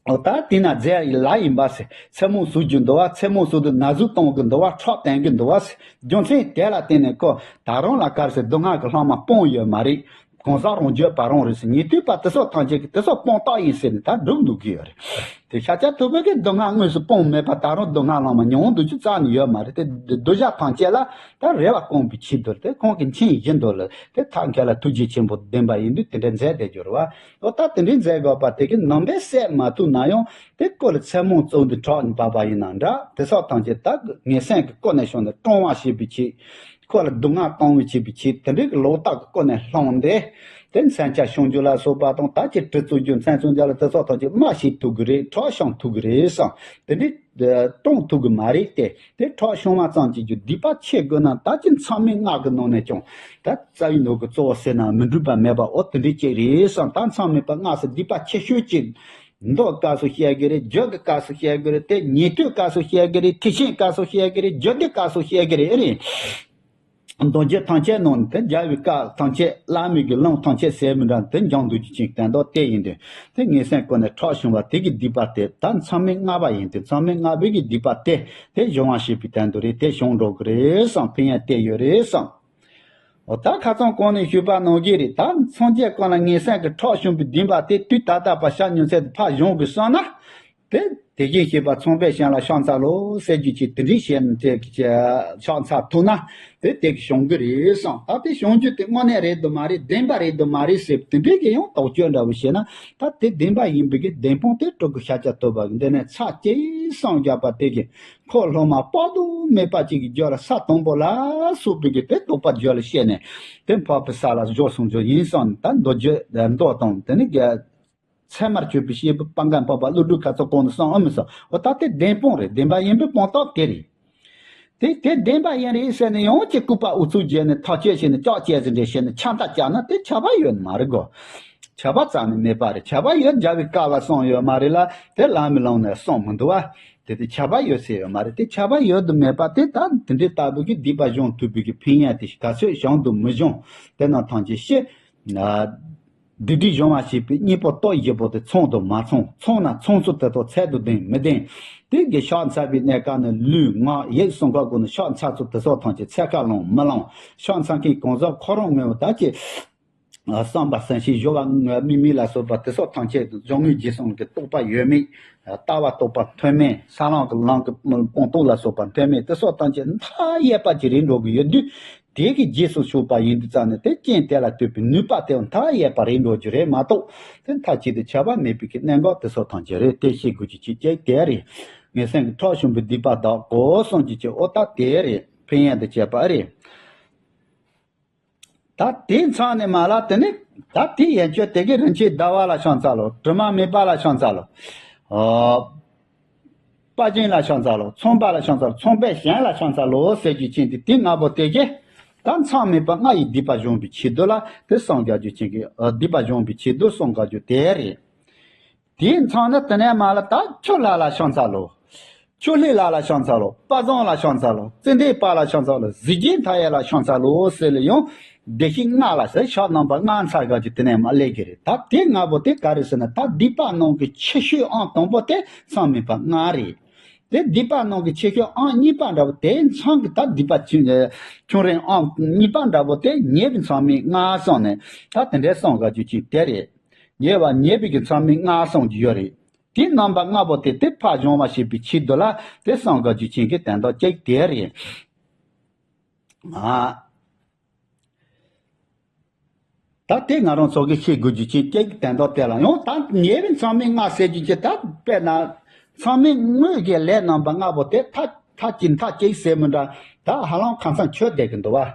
འོ་ད་དེ་ན་རྫས་ལ་ཡིན་པ་ཟེར་མཚན་མོ་ཟུག་རྒྱུ་འདུག་བ། མཚན་མོ་ཟུག་དུས་ན་ཟུག་གཏོང་གི་འདུག་བ། ཁྲག་བསྟན་གི་འདུག་བ་ཟེར་རྒྱུ་མཚན་དེ་ལ་བརྟེན་ནས་ཁོ་ད་རུང་ལ་གར་ཟེར་སྡུག་བསྔལ་གི་ལྷག་མ་སྤོང་ཡོད་མ་རེད། གང་ཟག་རང་རྒྱུད་པ་རང་རེད་ཟེར། ཉན་ཐོས་པ་དེ་ཚོ་ཐམས་ཅད་ཀྱིས་དེ་ཚོ་སྤོང་རྟགས་ཡིན་ཟེར་ནས་ད་སྒྲུབ་འདུག་གི་ཡོད་རེད། དེ་ཤཱཀྱ་ཐུབ་པའི་གི་སྡུག་བསྔལ་དངོས་སུ་སྤོང་མེད་པ་ད་རུང་སྡུག་བསྔལ་ལངས་མ་མྱོང་འདུག་རྒྱུ་རྩ་ནས་ཡོད་མ་རེད། དེ་གདུལ་བྱ་ཐམས་ཅད་ལ་ད་རེ་བ་སྐོང་བའི་ཆེད་དུ་དེ་ཁོང་གི་མཁྱེན་བཞིན་དུ་ལ་དེ་ཐབས་མཁས་ལ་ཐུགས་རྗེ་ཆེན་པོ་ལྡན་པ་ཡིན་དུས་དེ་འདྲ་མཛད་བསྡད་རྒྱུ་རེད་བ། འོ་ད་དེ་འདྲའི་མཛད་དགོས་པ་དེ་གི་ནང་པའི་སྲས་མ་ཐུག་ན་ཡང་དེ་སྐུ་ལ་མཚན་མོ་བཙུགས་འདི་གྲོགས་ནི་པ་པ་ཡིན་ན་འདྲ། དེ་སོགས་ཐམས་ཅད་ད་ངན་སེམས་ཀྱི་སྒོ་ནས་བྱུང་ནས་སྲུང་བ་བྱེད་པའི་ཆེད། ཁོ་ལ་སྡུག་བསྔལ་གཏོང་བའི་བྱེད་པའི་ཆེད་དེ་འདྲའི་གི་ལོག་ལྟ་གི་སྒོ་ནས་བསླངས་ཏེ། དེ་མཚོན་ཆ་བྱུང་རྒྱུ་ལ་སོགས་པ་དང་ད་ཀྱི་གྲི་བཙུགས་རྒྱུ་མཚོན་བཙུགས་རྒྱུ་ལ་དེ་སོགས་ཐམས་ཅད་དམའ་བྱེད་ཐུབ་གི་རེད། ཁྲག་བྱུང་ཐུབ་གི་རེད་བསམ། དེ་འདྲའི་གཏོང་ཐུབ་གི་མ་རེད་དེ། དེ་ཁྲག་བྱུང་བ་ཙམ་གྱིས་རྒྱུ་སྡིག་པ་ཆེ་དགོས་ན་ད་ཀྱི་མཚམས་མེད་ལྔ་གི་ནང་ནས་ཀྱང་ད་རྩ་བའི་ནོར་གྱི་གཙོ་བོ་ཟེར་ན་མི་འགྲུབ་པ་མེད་པ་འོ་དེ་འདྲའི་ཅིག་རེད་བསམ། ད་མཚམས་མེད་པ་ལྔ་ཟེར་སྡིག་པ་ཆེ་ཤོས་ཅིག་མདོ་སྐབས་སུ་བཤད་ཀྱི་རེད། རྒྱུད་ཀྱི་སྐབས་སུ་བཤད་ཀྱི་རེད། དེ་ཉན་ཐོས་སྐབས་སུ་བཤད་ཀྱི་རེད། ཐེག་ཆེན་སྐབས་སུ་བཤད་ཀྱི་རེད། རྒྱུད་སྡེ་སྐབས་སུ་བཤད་ཀྱི་རེད། ཨེ་རེད། མདོ་རྒྱུད་ཐམས་ཅད་ནང་ནས་དེ་རྒྱལ་བའི་བཀའ་ཐམས་ཅད་བླ་མའི་གི་ལུང་ཐམས་ཅད་ཟེར་མི་འདྲ་དེ་འཇོག་འདུག་རྒྱུ་ཅིག་དོན་དག་དེ་ཡིན་དུས་དེ་ངན་སེམས་ཀུན་ནས་ཁྲག་བྱུང་བ་དེ་གི་སྡིག་པ་དེ་ད་མཚམས་མེད་ལྔ་པ་ཡིན་དུས་མཚམས་མེད་ལྔ་པའི་གི་སྡིག་པ་དེ་དེ་སྦྱོང་བ་བྱེད་པའི་དོན་དུ་རེད། དེ་སྦྱོང་འགྲོ་གི་རེད་བསམ། ཕན་ཡོན་དེ་ཡོད་རེད་བསམ། འོ་ད་ཁ་སང་གོང་ནས་ཞུས་པ་ནང་བཞིན་རེད། ད་སངས་རྒྱས་ཀུན་ལ་ངན་སེམས་ཀྱི་ཁྲག་བྱུང་བའི་སྡིག་པ་དེ་དུས་ད་ལྟ་བར་ཤ་ཉུང་ཚད་དུ་ཕར་སྦྱོང་དགོས་བསམ་ན། དེ་དེ་བཞིན་གཤེགས་པ་ཚངས་པའི་བྱིན་རླབས་ཕྱག་འཚལ་ལོ་ཟེར་རྒྱུ་ཅིག་དེ་འདྲའི་བྱས་ནས་དེ་ཕྱག་འཚལ་ཐུབ་ན་དེ་དེ་གི་བྱུང་གི་རེད་བསམ། ད་དེ་བྱུང་རྒྱུ་དེ་དངོས་གནས་རེད་འདུག་མ་རེད། བདེན་པ་རེད་འདུག་མ་རེད་ཟེར་དེ་འདྲའི་གི་ཡང་དོགས་གཅོད་འདྲ་བོ་བྱས་ན་ད་དེ་བདེན་པ་ཡིན་པའི་གི་བདེན་དཔང་དེ་སྤྲོད་དགོས། ཤཱཀྱ་ཐུབ་པ་གི་འདི་ནས་ཚར་གཅིག་སངས་རྒྱས་པ་དེ་གི་འཁོར་སློབ་མ་དཔག་ཏུ་མེད་པ་ཅིག་གི་རྒྱུད་ལ་ས་དང་པོ་ལ་སོགས་པའི་གི་དེ་རྟོགས་པ་རྒྱུད་ལ་སྐྱེས་ནས་དེ་འཕགས་པའི་ས་ལ་བཞུགས་སོང་རྒྱུ་ཡིན་བསམ། ད་མདོ་རྒྱུད་མདོ་དང་དེ་ནི་རྒྱ་ཚད་མར་གྱུར་པའི་སྐྱེས་བུ་དཔལ་མགོན་འཕགས་པ་ཀླུ་སྒྲུབ་ཁ་ཚོ་གོང་དུ་གསུངས་ཨ་མི་སོ། འོ་ད་དེ་བདེན་དཔང་རེད། བདེན་པ་ཡིན་པའི་དཔང་རྟགས་དེ་རེད། དེ་དེ་བདེན་པ་ཡིན་རེད་ཟེར་ནས་ཡང་ཅིག་ལྐུགས་པ་ཨུ་ཚུགས་བྱས་ནས་ཐག་གཅོད་བྱས་ནས་ལྕགས་གཅོད་ཟིན་འདྲ་བྱས་ནས་ཆགས་མཐའ་བཅག་ན་དེ་ཁྱབ་པ་ཡོད་ནི་མ་རེད་གོ། ཁྱབ་པ་རྩ་ནས་མེད་པ་རེད། ཁྱབ་པ་ཡོད་རྒྱལ་བའི་བཀའ་ལ་གསུངས་ཡོད་མ་རེད་ལ་དེ་ལམ་མི་ལམ་ནས་གསུངས་མི་འདུག་བ། དེ་དེ་ཁྱབ་པ་ཡོད་ཟེར་ཡོད་མ་རེད། དེ་ཁྱབ་པ་ཡོད་དུ་མེད་པ་དེ་ད་དེ་འདྲའི་ལྟ་བུ་གི་སྡིག་པ་སྦྱོང་ཐུབ་པའི་གི་ཕན་ཡོན་དེ་ག་ཚོད་བྱུང་དུ་མི་བྱུང་དེ་རྣམས་ཐམས་ཅད་ཤེས། སྡིག་སྒྲིབ་སྦྱོང་བ་བྱེད་པའི་གཉེན་པོ་སྟོབས་བཞི་པོ་དེ་ཚང་དང་མ་ཚང་། ཚང་ན་ཚང་ཚུལ་དེ་དག་ཚད་དུ་ལྡན་མི་ལྡན། དེ་གི་ཕྱག་འཚལ་བའི་གནས་སྐབས་ནས་ལུས་ངག་ཡིད་གསུམ་ཀ་སྒོ་ནས་ཕྱག་འཚལ་ཚུལ་དེ་སོགས་ཐམས་ཅད་ཚད་ཀ་ལོངས་མི་ལོངས། ཕྱག་འཚལ་མཁན་གང་ཟག་ཁོ་རང་ངོ་བོ་ད་ཀྱི་བསམ་པ་བསམ་ཤེས་སྦྱོར་བ་དམིགས་མེད་ལ་སོགས་པ་དེ་སོགས་ཐམས་ཅད་དུ་སྦྱོར་དངོས་རྗེས་གསུམ་གྱི་རྟོགས་པ་ཡོད་མེད། ལྟ་བ་རྟོགས་པ་མཐོན་མེད། ས་ལམ་གྱི་ལམ་གྱི་སྤངས་རྟོགས་ལ་སོགས་པ་མཐོན་མེད་དེ་སོགས་ཐམས་ཅད་མཐའ་ཡས་པ་ཅིག་རེད་འགྲོ་གི་ཡོད་དུས། དེ་གི་རྗེས་སུ་ཆུད་པ་ཡིན་དུས་ཙང་ནས་དེ་རྐྱེན་དེ་ལ་ལྟོས་པའི་ནུས་པ་དེ་མཐའ་ཡས་པ་རེད་འགྲོ་རྒྱུ་རེད་མ་གཏོགས་དེ་མཐའ་གཅིག་ཏུ་ཁྱབ་པ་མེད་པའི་གི་གནད་འགག་དེ་སོགས་ཐམས་ཅད་རེད། དེ་ཤེས་དགོས་རྒྱུ་ཅིག་ཅིག་དེ་རེད། ངན་སེམས་ཀྱི་ཁྲག་བྱུང་བའི་སྡིག་པ་དག་གོ་གསུངས་རྒྱུ་ཅིག་འོ་ད་དེ་རེད། ཕན་ཡོན་དུ་བྱས་པ་རེད། ད་དེ་མཚམས་ནས་མ་ལ་དེ་ནི་ད་དེ་ཡན་ཆོད་དེ་གི་རིན་ཆེན་ཟླ་བ་ལ་ཕྱག་འཚལ་ལོ། དྲི་མ་མེད་པ་ལ་ཕྱག་འཚལ་ལོ། ཨོ། དཔའ་ཆེན་ལ་ཕྱག་འཚལ་ལོ། ཚངས་པ་ལ་ཕྱག་འཚལ་ལོ། ཚངས་པའི་ཞིང་ལ་ཕྱག་འཚལ་ལོ་ཟེར་རྒྱུ་ཅན་དེ་དེ་ལྔ་པོ་དེ་གས་ད་མཚམས་མེད་པ་ལྔ་ཡི་སྡིག་པ་སྦྱོང་བའི་ཆེད་དུ་ལ་དེ་སངས་རྒྱས་རྒྱུ་ཅན་གྱི་ཨ་སྡིག་པ་སྦྱོང་བའི་ཆེད་དུ་སངས་རྒྱས་རྒྱུ་དེ་རེད། དེའི་མཚམས་ནི་དེ་ནས་མ་ལ་ད་ཆུ་ལྷ་ལ་ཕྱག་འཚལ་ལོ། ཆུ་ལྷའི་ལྷ་ལ་ཕྱག་འཚལ་ལོ། དཔལ་བཟང་ལ་ཕྱག་འཚལ་ལོ། ཙན་དན་དཔལ་ལ་ཕྱག་འཚལ་ལོ། གཟི་བརྗིད་མཐའ་ཡས་ལ་ཕྱག་འཚལ་ལོ་ཟེར་ལ་ཡང་བདེ་གཤེགས་ལྔ་ལ་ཟེར་ཕྱག་རྣམ་པ་ལྔ་འཚལ་དགོས་ཀྱི་དེ་ནས་མ་སླེབས་ཀྱི་རེད། ད་དེ་ལྔ་པོ་དེ་ག་རེ་ཟེར་ན་ད་སྡིག་པ་ནང་གི་ཆེ་ཤོས་ཨང་དང་པོ་དེ་མཚམས་མེད་པ་ལྔ་རེད། དེ་སྡིག་པ་ནང་གི་ཆེ་ཤོས་ཨང་གཉིས་པ་འདྲ་བོ་དེ་མཚམས་ཀྱི་ད་སྡིག་པ་ཆུང་ཆུང་རིང་ཨང་གཉིས་པ་འདྲ་བོ་དེ་ཉེས་པའི་མཚམས་མེད་ལྔ་སོང་ནས་ད་དེ་འདྲའི་སངས་རྒྱས་རྒྱུ་ཅིག་དེ་རེད། ཉེས་པ་ཉེས་པའི་གི་མཚམས་མེད་ལྔ་སོང་གི་ཡོད་རེད། དེ་རྣམ་པ་ལྔ་པོ་དེ་དེ་ཕར་སྦྱོང་བ་བྱེད་པའི་ཆེད་དུ་ལ་དེ་སངས་རྒྱས་རྒྱུ་ཅན་གྱི་དོན་དག་ཅིག་དེ་རེད། ཨ། ད་དེ་ང་རང་ཚོ་གི་ཤེས་དགོས་རྒྱུ་ཅན་ཅིག་དོན་དག་དེ་ལ་ཡང་ད་ཉེས་པའི་མཚམས་མེད་ལྔ་ཟེར་རྒྱུ་ཅིག་ད་དཔེར་ན་མཚམས་མེད་དངོས་ཀྱི་ལས་རྣམ་པ་ལྔ་པོ་དེ་མཐའ་མཐའ་གཅིག་མཐའ་གཅིག་ཟེར་མི་འདྲ་ད་ཧ་ལམ་ཁ་སང་ཆོད་བསྡད་ཀྱི་འདུག་བ།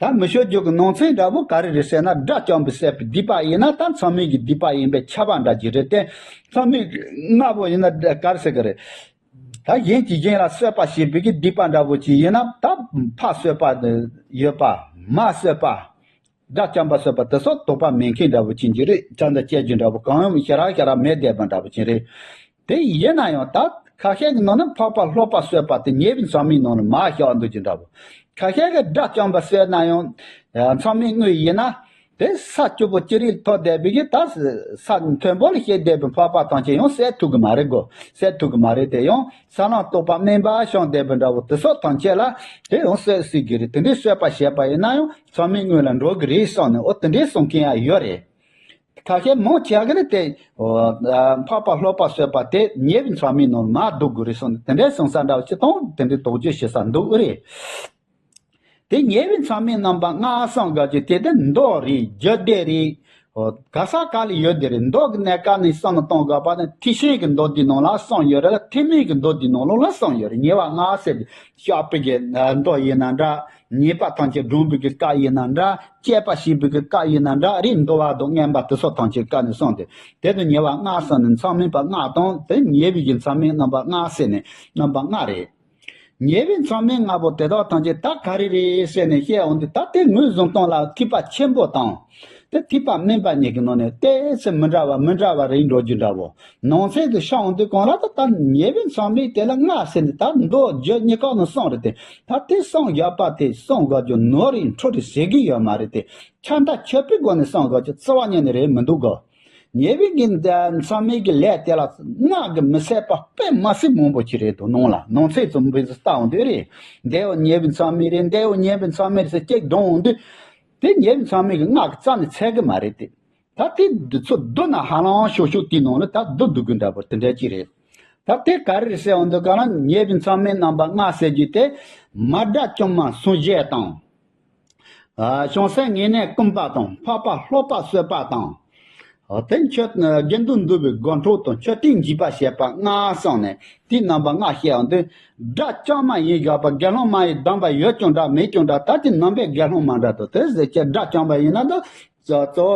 ད་མི་ཆོས་རྒྱུད་ཀྱི་ནང་ཚན་འདྲ་པོ་ག་རེ་རེད་ཟེར་ན་དགྲ་བཅོམ་པའི་བསད་པའི་སྡིག་པ་ཡིན་ན་ད་མཚམས་མེད་ཀྱི་སྡིག་པ་ཡིན་པས་ཁྱབ་པ་འདྲ་ཅིག་རེད་དེ། མཚམས་མེད་ལྔ་པོ་ཡིན་ན་ག་རེ་ཟེར་གི་རེད། ད་གཞན་གྱིས་གཞན་ལ་གསོད་པ་བྱེད་པའི་གི་སྡིག་པ་འདྲ་པོ་ཅིག་ཡིན་ན་ད་ཕ་གསོད་པ་ཡོད་པ། མ་གསོད་པ། དགྲ་བཅོམ་པ་གསོད་པ་དེ་སོགས་དོགས་པ་མེད་མཁན་འདྲ་པོ་ཅན་ཅིག་རེད། ཅང་ད་སྐྱེ་རྒྱུ་འདྲ་པོ་གང་ཡང་ཞེ་དྲག་ཞེ་དྲག་མེད་བསྡད་པ་འདྲ་པོ་ཅན་རེད། དེ་ཡིན་ན་ཡང་ད་ཁ་ཤས་ཀྱི་ནང་ན་འཕགས་པ་ལྷོ་པ་གསོད་པ་དེ་ཉེས་པའི་མཚམས་མེད་ནང་ལ་མར་བཞག་འདུག་ཅིག་འདྲ་པོ། ཁ་ཤས་ཀྱི་དགྲ་བཅོམ་པ་གསོད་ན་ཡང་མཚམས་མེད་དངོས་ཡིན་ན། དེ་ས་སྐྱོ་པོ་ཅི་རིགས་ཐོག་བསྡད་པའི་གི་ད་ས་མཐོན་པོ་ལ་སྐྱེས་བསྡད་པའི་འཕགས་པ་ཐམས་ཅད་ཡང་བསད་ཐུབ་གི་མ་རེད་གོ། བསད་ཐུབ་གི་མ་རེད་དེ། ཡང་ས་ལམ་རྟོགས་པ་དམན་པ་བྱུང་བསྡད་པའི་འདྲ་བོ་དེ་ཚོ་ཐམས་ཅད་ལ་དེ་ཡང་བསད་སྲིད་གི་རེད། དེ་འདྲའི་བསད་པ་བྱས་པ་ཡིན་ན་ཡང་མཚམས་མེད་དངོས་ལ་འགྲོ་གི་རེད་བསམ་ནས། འོ་དེ་འདྲའི་གསུང་མཁན་ཡང་ཡོད་རེད། ཁ་ཤས་མང་ཆེ་གི་ནི་དེ་འཕགས་པ་ལྷོད་པ་བསད་པ་དེ་ཉེ་བའི་མཚམས་མེད་ནང་མར་ལྡོག་དགོས་རེད་གསུངས་ནས། དེ་འདྲའི་གསུང་ས་འདྲ་བ་ཅི་དང་དེ་འདྲའི་དོགས་གཅོད་བྱེད་ས་འདུག་རེད། དེ་ཉེ་བའི་མཚམས་མེད་རྣམ་པ་ལྔ་གསུངས་ག་ཅིག་དེ་དེ་མདོ་རེད། རྒྱུད་སྡེ་རེད། ག་ས་ག་ལ་ཡོད་དེ་རེད། མདོ་གི་གནས་སྐབས་ནས་བསམ་བློ་གཏོང་དགོས་པ་ནི་ཐེག་ཆེན་གྱི་མདོ་འདིའི་ནང་ལ་གསུངས་ཡོད་རེད། ཐེག་དམན་གྱི་མདོ་འདིའི་ནང་ལོགས་ལ་གསུངས་ཡོད་རེད། ཉེ་བ་ལྔ་ཟེར་དེ་བཤགས་པའི་གི་མདོ་ཡིན་ན་འདྲ། ཉེས་པ་ཐམས་ཅད་སྦྱོང་བའི་གི་སྐབས་ཡིན་ན་འདྲ། བཅས་པ་བྱེད་པའི་གི་སྐབས་ཡིན་ན་འདྲ་རེད། འདུལ་བ་དང་བསྙེན་པ་དེ་ཚོ་ཐམས་ཅད་སྐབས་ནས་གསུངས་ཏེ། དེ་དུ་ཉེ་བ་ལྔ་གསུངས་ནས་མཚམས་མེད་པ་ལྔ་དང་། དེ་ཉེ་བའི་གི་མཚམས་མེད་རྣམ་པ་ལྔ་ཟེར་ནས་རྣམ་པ་ལྔ་རེད། ཉེ་བའི་མཚམས་མེད་ལྔ་པོ་དེ་དག་ཐམས་ཅད་ད་ག་རེ་རེད་ཟེར་ནས་བཤད་འོང་དུས། ད་དེ་ངོས་བཟུང་སྟངས་ལ་ཐེག་པ་ཆེན་པོ་དང་། དེ་ཐེག་པ་དམན་པ་གཉིས་ཀྱི་ནང་ནས་ཏོག་ཙམ་མི་འདྲ་བ་མི་འདྲ་བ་རེད་འགྲོ་རྒྱུ་འདྲ་བོ། ནང་གསེས་དུ་ཤར་འོང་དུས་གང་ལ་ད་ད་ཉེ་བའི་མཚམས་མེད་དེ་ལ་ལྔ་ཟེར་ནས་ད་མདོ་རྒྱུད་གཉིས་ཀ་ནང་གསུངས་རེད་དེ། ད་དེ་གསུངས་བཞག་པ་དེ་གསུངས་དགོས་རྒྱུ་ནོར་རེད་འཕྲོ་རེད་ཟེར་གི་ཡོད་མ་རེད་དེ། ཁྱབ་བརྡལ་ཁྱབ་པའི་སྒོ་ནས་གསུངས་དགོས་རྒྱུ་རྩ་བ་ཉིད་ནས་རེད་མི་འདུག་གོ། ཉེ་བའི་གི་མཚམས་མེད་ཀྱི་ལས་དེ་ལ་སྔགས་ཀྱིས་མི་ཚད་པ་དཔེ་མ་སྲིད་མང་པོ་ཅིག་རེད་འདུག་ནང་ལ། ནང་གསེས་ཙམ་བོ་ལྟ་འོང་དུས་རེད། འདི་འོ་ཉེ་བའི་མཚམས་མེད་རེད། འདི་འོ་ཉེ་བའི་མཚམས་མེད་རེད་ཟེར་གཅིག་བསྡོམས་འོང་དུས། དེ་ཉེ་བའི་མཚམས་མེད་ཀྱི་སྔགས་ཀྱིས་རྩ་ནས་ཚད་གི་མ་རེད་དེ། ད་དེ་འདི་ཚོ་བསྡུ་ན་ཧ་ལམ་ཤོག་ཤོག་དེའི་ནང་ལ་ད་བསྡུ་བསྡུ་གི་འདྲ་པོ་དེ་འདྲ་ཅིག་རེད། ད་དེ་ག་རེ་རེད་ཟེར་འོང་དུས་ག་ལ་ཉེ་བའི་མཚམས་མེད་རྣམ་པ་ལྔ་ཟེར་རྒྱུ་དེ་མ་དགྲ་བཅོམ་མ་སངས་རྒྱས་དང་། ཨ་བྱང་སེམས་ངེས་གནས་སྐོམ་པ་དང་། འཕགས་པ་ལྷོད་པ་གསོད་པ་དང་། ཨ་དེ་མཆོད་དགེ་འདུན་འདུལ་བའི་དགོས་མཁོ་དང་། མཆོད་རྟེན་འཇིག་པ་བྱེད་པ་ལྔ་གསུངས་ནས་དེའི་རྣམ་པ་ལྔ་བཤད་འོང་དུས། དགྲ་བཅོམ་མ་ཡིན་དགོས་པ་དགེ་སློང་མ་ཡི་སྡོམ་པ་ཡོད་ཀྱང་འདྲ་མེད་ཀྱང་འདྲ། ད་དེ་རྣམ་པའི་དགེ་སློང་མ་འདྲ་དང་དེ་ཟེར་གྱི་དགྲ་བཅོམ་པ་ཡིན་ན་ད་གཙོ་བོ་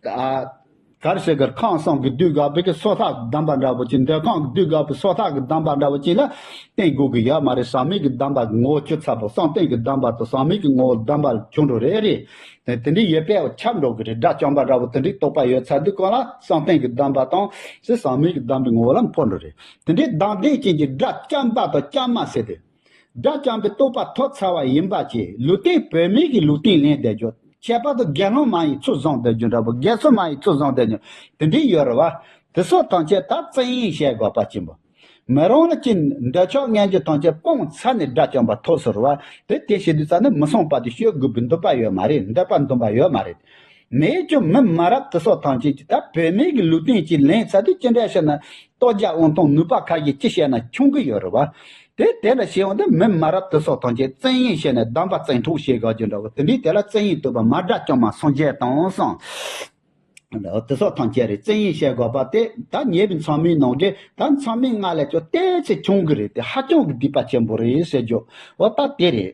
ཨ་གར་ཞིག་གི་ཁང་བཟང་གི་སྡུག་དགའ་བའི་གི་སོ་ཐག་གི་སྡོམ་པ་འདྲ་པོ་ཅིག་འདོད་ཁང་གི་སྡུག་དགའ་བའི་སོ་ཐག་གི་སྡོམ་པ་འདྲ་པོ་ཅིག་ལ་བརྟེན་དགོས་ཀྱི་ཡོད་མ་རེད། ཟག་མེད་ཀྱི་སྡོམ་པ་ངོ་བོ་ཆུད་ཚར་བ། བསམ་གཏན་གྱི་སྡོམ་པ་དང་ཟག་མེད་ཀྱི་ངོ་བོ་སྡོམ་པ་ཆུད་འགྲོ་རེད་རེད། དེ་དེ་འདྲའི་ཡོད་པས་ཁྱབ་འགྲོ་གི་རེད། དགྲ་བཅོམ་པ་འདྲ་པོ་དེ་འདྲའི་རྟོགས་པ་ཡོད་ཚར་དུས་གང་ལ་བསམ་གཏན་གྱི་སྡོམ་པ་དང་ཟག་མེད་ཀྱི་སྡོམ་པའི་ངོ་བོ་ལ་འཕོ་འགྲོ་རེད། དེ་འདྲའི་སྡོམ་ལྡན་ཅན་གྱི་དགྲ་བཅོམ་པ་དང་བཅོམ་མ་ཟེར་ཏེ། དགྲ་བཅོམ་པའི་རྟོགས་པ་ཐོབ་ཚར་བ་ཡིན་པ་ཅིག་ལུས་རྟེན་བུད་མེད་ཀྱི་ལུས་རྟེན་ལེན་བསྡད་རྒྱུ། ཁྱད་པར་དུ་དགེ་སློང་མ་ཡི་ཚུལ་བཟུང་བསྡད་རྒྱུ་འདྲ་པོ། དགེ་ཚུལ་མ་ཡི་ཚུལ་བཟུང་བསྡད་རྒྱུ་དེ་འདྲའི་ཡོད་རེད་བ། དེ་ཚོ་ཐམས་ཅད་ད་བཙན་གཡེམ་བྱེད་དགོས་པ་ཆེན་པོ། མི་རང་ལ་ཅི་འདོད་ཆགས་ངན་འགྲོ་ཐམས་ཅད་སྤངས་ཚར་ནས་དགྲ་བཅོམ་པ་ཐོབ་ཟེར་བ། དེ་དེ་བྱེད་དུས་ཙམ་ནས་མི་སྲུན་པ་དེ་སྤྱོད་དགོས་པའི་འདོད་པ་ཡོད་མ་རེད། འདོད་པ་འདུན་པ་ཡོད་མ་རེད། མེད་ཀྱང་མི་མ་རབས་དེ་ཚོ་ཐམས་ཅད་ཀྱིས་ད་བུད་མེད་ཀྱི་ལུས་རྟེན་ཅིག་ལེན་ཚར་དུས་ཅི་འདྲ་བྱས་ན་ལྟོ་རྒྱག་འོང་སྟངས་ནུས་པ་ཁ་ཤས་ཅི་བྱས་ན་ཆུང་གི་ཡོད་རེད་བ། དེ་དེ་འདྲ་བྱས་འོང་དུས་མི་མ་རབས་དེ་ཚོ་ཐམས་ཅད་བཙན་གཡེམ་བྱས་ནས་སྡོམ་པ་བཙན་འཕྲོག་བྱེད་དགོས་རྒྱུ་འདྲ་བོ། དེ་འདྲའི་དེ་ལ་བཙན་གཡེམ་བཏུབ་པ་མ་དགྲ་བཅོམ་མ་སངས་རྒྱས་དང་གསུངས། དེ་ཚོ་ཐམས་ཅད་རེད། བཙན་གཡེམ་བྱེད་དགོས་པ་དེ་ད་ཉེ་བའི་མཚམས་མེད་ནང་གི་ད་མཚམས་མེད་ལྔ་ལས་ཀྱང་ཏོག་ཙམ་ཆུང་གི་རེད། དེ་ཧ་ཅང་གི་སྡིག་པ་ཆེན་པོ་རེད་ཟེར་རྒྱུ་འོ་ད་དེ་རེད།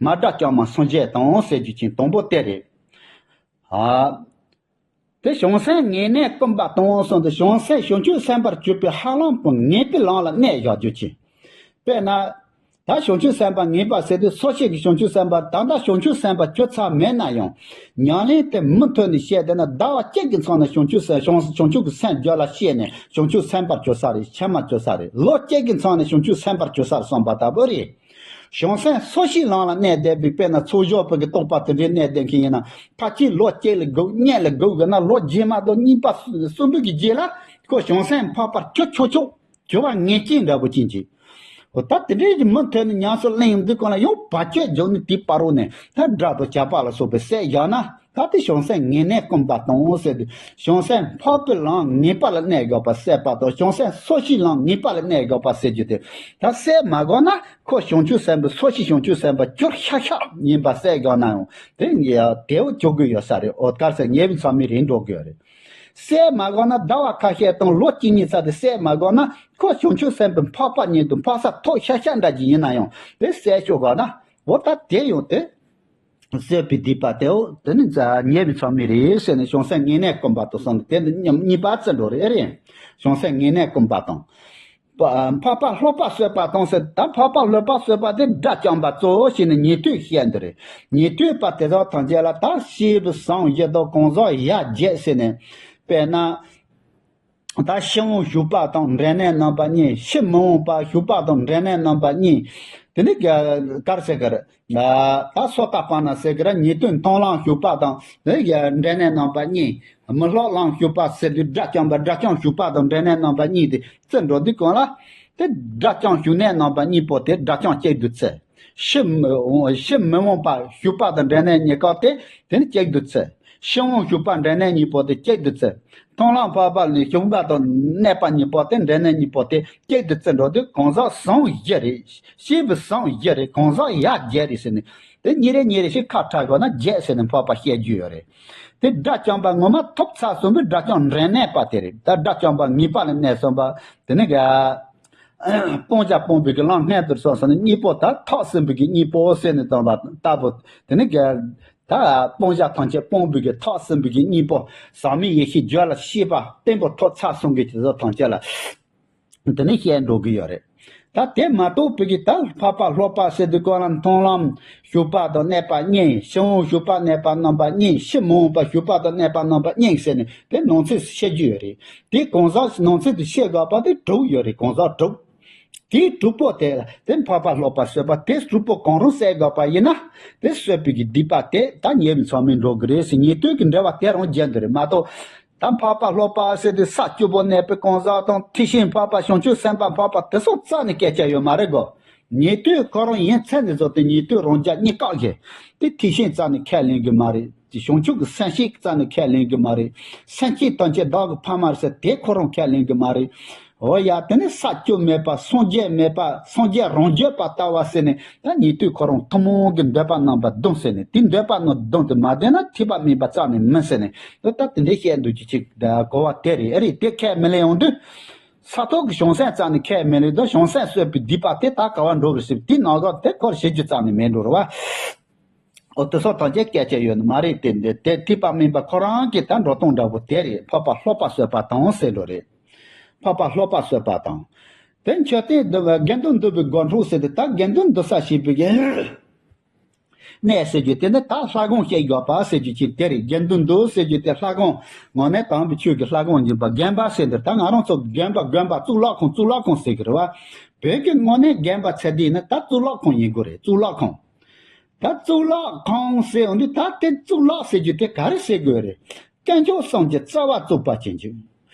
མ་དགྲ་བཅོམ་མ་སངས་རྒྱས་དང་ཟེར་རྒྱུ་ཅན་དང་པོ་དེ་རེད། ཨ། དེ་བྱང་སེམས་ངེས་གནས་སྐོམ་པ་དང་གསུངས་ཏེ། བྱང་སེམས་བྱང་ཆུབ་སེམས་དཔར་གྱུར་པའི་ཧ་ལམ་པོ་ངེས་པའི་ལམ་ལ་གནས་བཞག་རྒྱུ་ཅན། དཔེར་ན། ད་བྱང་ཆུབ་སེམས་དཔའ་ངེས་པ་ཟེར་དུས་སོ་སྐྱེ་གི་བྱང་ཆུབ་སེམས་དཔའ་ད་ལྟ་བྱང་ཆུབ་སེམས་དཔའ་གྱུར་ཚར་མེད་ན་ཡང་། ཉམས་ལེན་དེ་མུ་མཐུད་ནས་བྱས་བསྡད་ན་ཟླ་བ་གཅིག་གི་མཚམས་ནས་བྱང་ཆུབ་སེམས་བྱང་བྱང་ཆུབ་ཀྱི་སེམས་རྒྱུད་ལ་སྐྱེས་ནས་བྱང་ཆུབ་སེམས་དཔར་གྱུར་ས་རེད། ཕྱི་མ་གྱུར་ས་རེད། ལོ་གཅིག་གི་མཚམས་ནས་བྱང་ཆུབ་སེམས་དཔར་གྱུར་ས་རེད་བསམ་པ་ལྟ་བུ་རེད། བྱང་སེམས་སོ་སྐྱེའི་ལམ་ལ་གནས་བསྡད་པའི་དཔེར་ན་ཚོགས་ཞུགས་པའི་གི་རྟོགས་པ་དེ་འདྲའི་གནས་བསྡད་མཁན་ཡིན་ན། ཕལ་ཆེར་ལོ་གཅིག་ལ་སྒུག་གཉིས་ལ་སྒུག་དགོས་ན་ལོ་རྗེས་མ་དང་གཉིས་པ་གསུམ་པའི་གི་རྗེས་ལ་ཁོ་བྱང་སེམས་འཕགས་པར་གྱུར་ཆོག་ཆོག་གྱུར་པ་ངེས་ཅན་འདྲ་པོ་ཅན་གྱི། འོ་ད་དེ་འདྲའི་གི་མུ་མཐུད་ནས་ཉམས་སུ་ལེན་ཡོང་དུས་གང་ལ་ཡང་བར་ཆད་འཇོག་ནས་དེའི་བར་རོ་ནས་ད་དགྲ་དང་བྱ་བ་ལ་སོགས་པའི་བསད་བཞག་ན། ད་དེ་བྱང་སེམས་ངེས་གནས་སྐོམ་པ་དང་ཟེར་དུས་བྱང་སེམས་འཕགས་པའི་ལམ་ངེས་པ་ལ་གནས་དགོས་པ་བསད་པ་དང་། བྱང་སེམས་སོ་སྐྱེའི་ལམ་ངེས་པ་ལ་གནས་དགོས་པ་བསད་རྒྱུ་དེ། ད་བསད་མ་དགོས་ན་ཁོ་བྱང་ཆུབ་སེམས་དཔའ་སོ་སྐྱེ་བྱང་ཆུབ་སེམས་དཔའ་གྱུར་ཤག་ཤག་ཡིན་པ་བསད་དགོས་ན་ཡང་དེ་ངེས་དེའོ་གྱུར་དགོས་ཡོད་ས་རེད། འོ་དཀར་སེར་ཉེ་བའི་མཚམས་མེད་རེད་འགྲོ་དགོས་རེད། བསད་མ་དགོས་ན་ཟླ་བ་ཁ་ཤས་དང་ལོ་གཅིག་གཉིས་ཚར་དེ་བསད་མ་དགོས་ན་ཁོ་བྱང་ཆུབ་སེམས་དཔའི་འཕགས་པ་ཉིད་དུ་འཕགས་ས་ཐོབ་ཤག་ཤག་འདྲ་ཅིག་ཡིན་ན་ཡང་དེ་བསད་ཆོག་དགོས་ན། འོ་ད་དེ་ཡང་དེ། བསད་པའི་སྡིག་པ་དེའོ་དེ་ནི་ཉེ་བའི་མཚམས་མེད་རེད་ཟེར་ནས་བྱང་སེམས་ངེས་གནས་སྐོམ་པ་དང་གསུངས་ཏེ་དེ་ནི་མཉམ་གཉིས་པ་བརྩི་འགྲོ་རེད་རེད། བྱང་སེམས་ངེས་གནས་སྐོམ་པ་དང་། འཕགས་པ་ལྷོད་པ་གསོད་པ་དང་ཟེར། ད་འཕགས་པ་ལྷོད་པ་གསོད་པ་དེ་དགྲ་བཅོམ་པ་གཙོ་བོ་བྱས་ནས་ཉན་ཐོས་བཤད་འདི་རེད། ཉན་ཐོས་པ་དེ་དག་ཐམས་ཅད་ལ་ད་སྐྱེས་བུ་བཟང་བཞི་དང་གང་ཟག་ཡ་བརྒྱད་ཟེར་ནས། དཔེར་ན། ད་ཤི་འོང་ཞུགས་པ་དང་འབྲས་གནས་རྣམ་པ་གཉིས། ཤི་མི་འོང་པ་ཞུགས་པ་དང་འབྲས་གནས་རྣམ་པ་གཉིས། དེ་ནི་ག་གར་ཟེར་གར། ད་སོ་ཀ་པ་ན་ཟེར་གར་ཉེས་ལྟུང་མཐོང་ལམ་ཞུགས་པ་དང་དེ་ནི་འབྲས་གནས་རྣམ་པ་གཉིས། མི་སློབ་ལམ་ཞུགས་པ་ཟེར་དུས་དགྲ་བཅོམ་པ་དགྲ་བཅོམ་ཞུགས་པ་དང་འབྲས་གནས་རྣམ་པ་གཉིས་དེ་བརྩི་འགྲོ་དུས་གང་ལ། དེ་དགྲ་བཅོམ་ཞུགས་གནས་རྣམ་པ་གཉིས་པོ་དེ་དགྲ་བཅོམ་གཅིག་ཏུ་བརྩི། ཕྱིར་མི་ཕྱིར་མི་འོང་བ་ཞུགས་པ་དང་འབྲས་གནས་གཉིས་ཀ་དེ་དེ་ནི་གཅིག་ཏུ་བརྩི། ཕྱིར་འོང་ཞུགས་པ་འབྲས་གནས་གཉིས་པོ་དེ་གཅིག་ཏུ་བརྩི། མཐོང་ལམ་འཕགས་པ་ལ་ཞུགས་པ་དང་གནས་པ་གཉིས་པོ་དེ་འབྲས་གནས་གཉིས་པོ་དེ་གཅིག་ཏུ་བརྩི་འགྲོ་དུས་གང་ཟག་ཟུང་བཞི་རེད། སྐྱེས་བུ་ཟུང་བཞི་རེད། གང་ཟག་ཡ་བརྒྱད་རེད་ཟེར་ནས་དེ་གཉིས་རེ་གཉིས་རེ་ཞིག་ཁ་ཕྲལ་དགོས་ན་བརྒྱད་ཟེར་ནས་འཕགས་པ་བཤད་རྒྱུ་ཡོད་རེད། དེ་དགྲ་བཅོམ་པ་ངོ་མ་ཐོབ་ཚར་སོང་བའི་དགྲ་བཅོམ་འབྲས་གནས་པ་དེ་རེད། ད་དགྲ་བཅོམ་པ་ངེས་པ་ལ་གནས་སོང་བ་དེ་ནི་ག་སྤང་བྱ་སྤོང་བའི་གི་ལམ་སྣ་དུ་སོང་ཟེར་ནས་གཉིས་པོ་ད་ཐག་ཟིན་པའི་གི་གཉིས་པོ་ཟེར་ནས་བཏང་བ་ལྟ་བུ། དེ་ནི་ག་ད་སྤང་བྱ་ཐམས་ཅད་སྤོང་བའི་གི་ཐག་ཟིན་པའི་གི་གཉིས་པོ་ཟག་མེད་ཡེ་ཤེས་རྒྱུད་ལ་སྐྱེས་པ་བརྟན་པོ་ཐོབ་ཚར་སོང་གི་དེ་ཚོ་ཐམས་ཅད་ལ་དེ་ནི་བཤད་འགྲོ་གི་ཡོད་རེད། ད་དེ་མ་གཏོགས་པའི་གི་ད་འཕགས་པ་སློབ་པ་ཟེར་དུས་གང་ལ་མཐོང་ལམ་ཞུགས་པ་དང་གནས་པ་གཉིས། ཕྱིར་འོང་ཞུགས་པ་གནས་པ་རྣམ་པ་གཉིས། ཕྱིར་མི་འོང་བ་ཞུགས་པ་དང་གནས་པ་རྣམ་པ་གཉིས་ཟེར་ནས་དེ་ནང་ཚན་བཤད་རྒྱུ་ཡོད་རེད། དེ་གང་ཟག་ནང་ཚན་དུ་བཤད་དགོས་པ་དེ་དྲུག་ཡོད་རེད། གང་ཟག་དྲུག་དེའི་དྲུག་པོ་དེ་ལ་དེ་འཕགས་པ་སློབ་པ་གསོད་པ་དེ་དྲུག་པོ་གང་རུང་བསད་དགོས་པ་ཡིན་ན་དེ་གསོད་པའི་གི་སྡིག་པ་དེ་ད་ཉེ་བའི་ཚང་མས་འགྲོ་གི་རེད་ཟེར། ཉེས་ལྟུང་གི་འབྲེལ་བ་དེ་རང་བརྗེད་འདུག་རེད་མ་གཏོགས། ད་འཕགས་པ་སློབ་པ་ཟེར་དུས་ས་བཅུ་པོ་གནས་པའི་གང་ཟག་དང་ཐེག་ཆེན་འཕགས་པ་བྱང་ཆུབ་སེམས་དཔའ་འཕགས་པ་དེ་ཚོ་རྩ་ནས་སྐད་ཆ་ཡོད་མ་རེད་གོ། ཉེས་ལྟུང་ཁོ་རང་ཡིན་ཚད་ནས་བཟུང་སྟེ་ཉེས་ལྟུང་རང་རྒྱལ་གཉིས་ཀ་གི་དེ་ཐེག་ཆེན་རྩ་ནས་ཁས་ལེན་གི་མ་རེད། དེ་བྱང་ཆུབ་ཀྱི་སེམས་བསྐྱེད་རྩ་ནས་ཁས་ལེན་གི་མ་རེད། སེམས་བསྐྱེད་ཐམས་ཅད་བདག་གི་ཕ་མ་རེད་ཟེར་དེ་ཁོ་རང་ཁས་ལེན་གི་མ་རེད། འོ་ཡ་དེ་ནི་ས་བཅུ་མེད་པ་སངས་རྒྱས་མེད་པ་སངས་རྒྱས་རང་རྒྱུད་པ་ལྟ་བ་ཟེར་ནས་ད་ཉེས་ལྟུང་ཁོ་རང་ཐུན་མོང་གི་འདོད་པ་རྣམ་པ་བདུན་ཟེར་ནས་དེ་འདོད་པ་རྣམ་བདུན་དེ་མ་ལྡན་ན་ཐེག་པ་དམན་པ་རྩ་ནས་མིན་ཟེར་ནས་ད་ད་དེ་འདྲའི་བཤད་འདུག་ཅི་ཅིག་གོ་བ་དེ་རེད། ཨ་རེད་དེ་ཁས་མི་ལེན་ཡོང་དུས། ས་ཐོབ་ཀྱི་བྱང་སེམས་རྩ་ནས་ཁས་མི་ལེན་དུས་བྱང་སེམས་གསོད་པའི་སྡིག་པ་དེ་ད་ག་བ་འགྲོ་རེད་ཟེར་དེ་ནང་ག་དེ་ཁོར་བྱེད་རྒྱུ་རྩ་ནས་མེད་འགྲོ་རེད་བ། འོ་དེ་སོགས་དང་བཅས་སྐད་ཆ་ཡོད་ནི་མ་རེད། དེ་འདི་དེ་ཐེག་པ་དམན་པ་ཁོ་རང་གི་ད་འགྲོ་སྟངས་འདྲ་པོ་དེ་རེད། འཕགས་པ་སློབ་པ་གསོད་པ་དང་ཟེར་འགྲོ་རེད། འཕགས་པ་སློབ་པ་གསོད་པ་དང་། དེ་མཆོད་རྟེན་འདི་དགེ་འདུན་འདུ་བའི་སྒོ་འཕྲོག་ཟེར་ཏེ་ད་དགེ་འདུན་འདུ་ས་བྱེད་པའི་གི་གནས་ཟེར་རྒྱུ་དེ་ནི་ད་ལྷ་ཁང་བཤད་དགོས་པ་ཟེར་རྒྱུ་ཅིག་དེ་རེད། དགེ་འདུན་འདུ་ཟེར་རྒྱུ་དེ་ལྷ་ཁང་ངོ་ནས་དམ་པའི་ཆོས་ཀྱི་ལྷ་ཁང་ཡིན་པ་དགོན་པ་ཟེར་འདིར་ད་ང་རང་ཚོ་དགོན་པ་དགོན་པ་གཙུག་ལག་ཁང་གཙུག་ལག་ཁང་ཟེར་གི་རེད་བ། བོད་ཀྱི་ངོ་ནས་དགོན་པ་ཚད་ལྡན་ནི་ད་གཙུག་ལག་ཁང་ཡིན་དགོས་རེད། གཙུག་ལག་ཁང་། ད་གཙུག་ལག་ཁང་ཟེར་འོང་དུས་ད་དེ་གཙུག་ལག་ཟེར་རྒྱུ་དེ་ག་རེ་ཟེར་དགོས་རེད། དཀོན་མཆོག་གསུམ་གྱི་རྩ་བ་གཙུག་པ་ཅན་གྱི།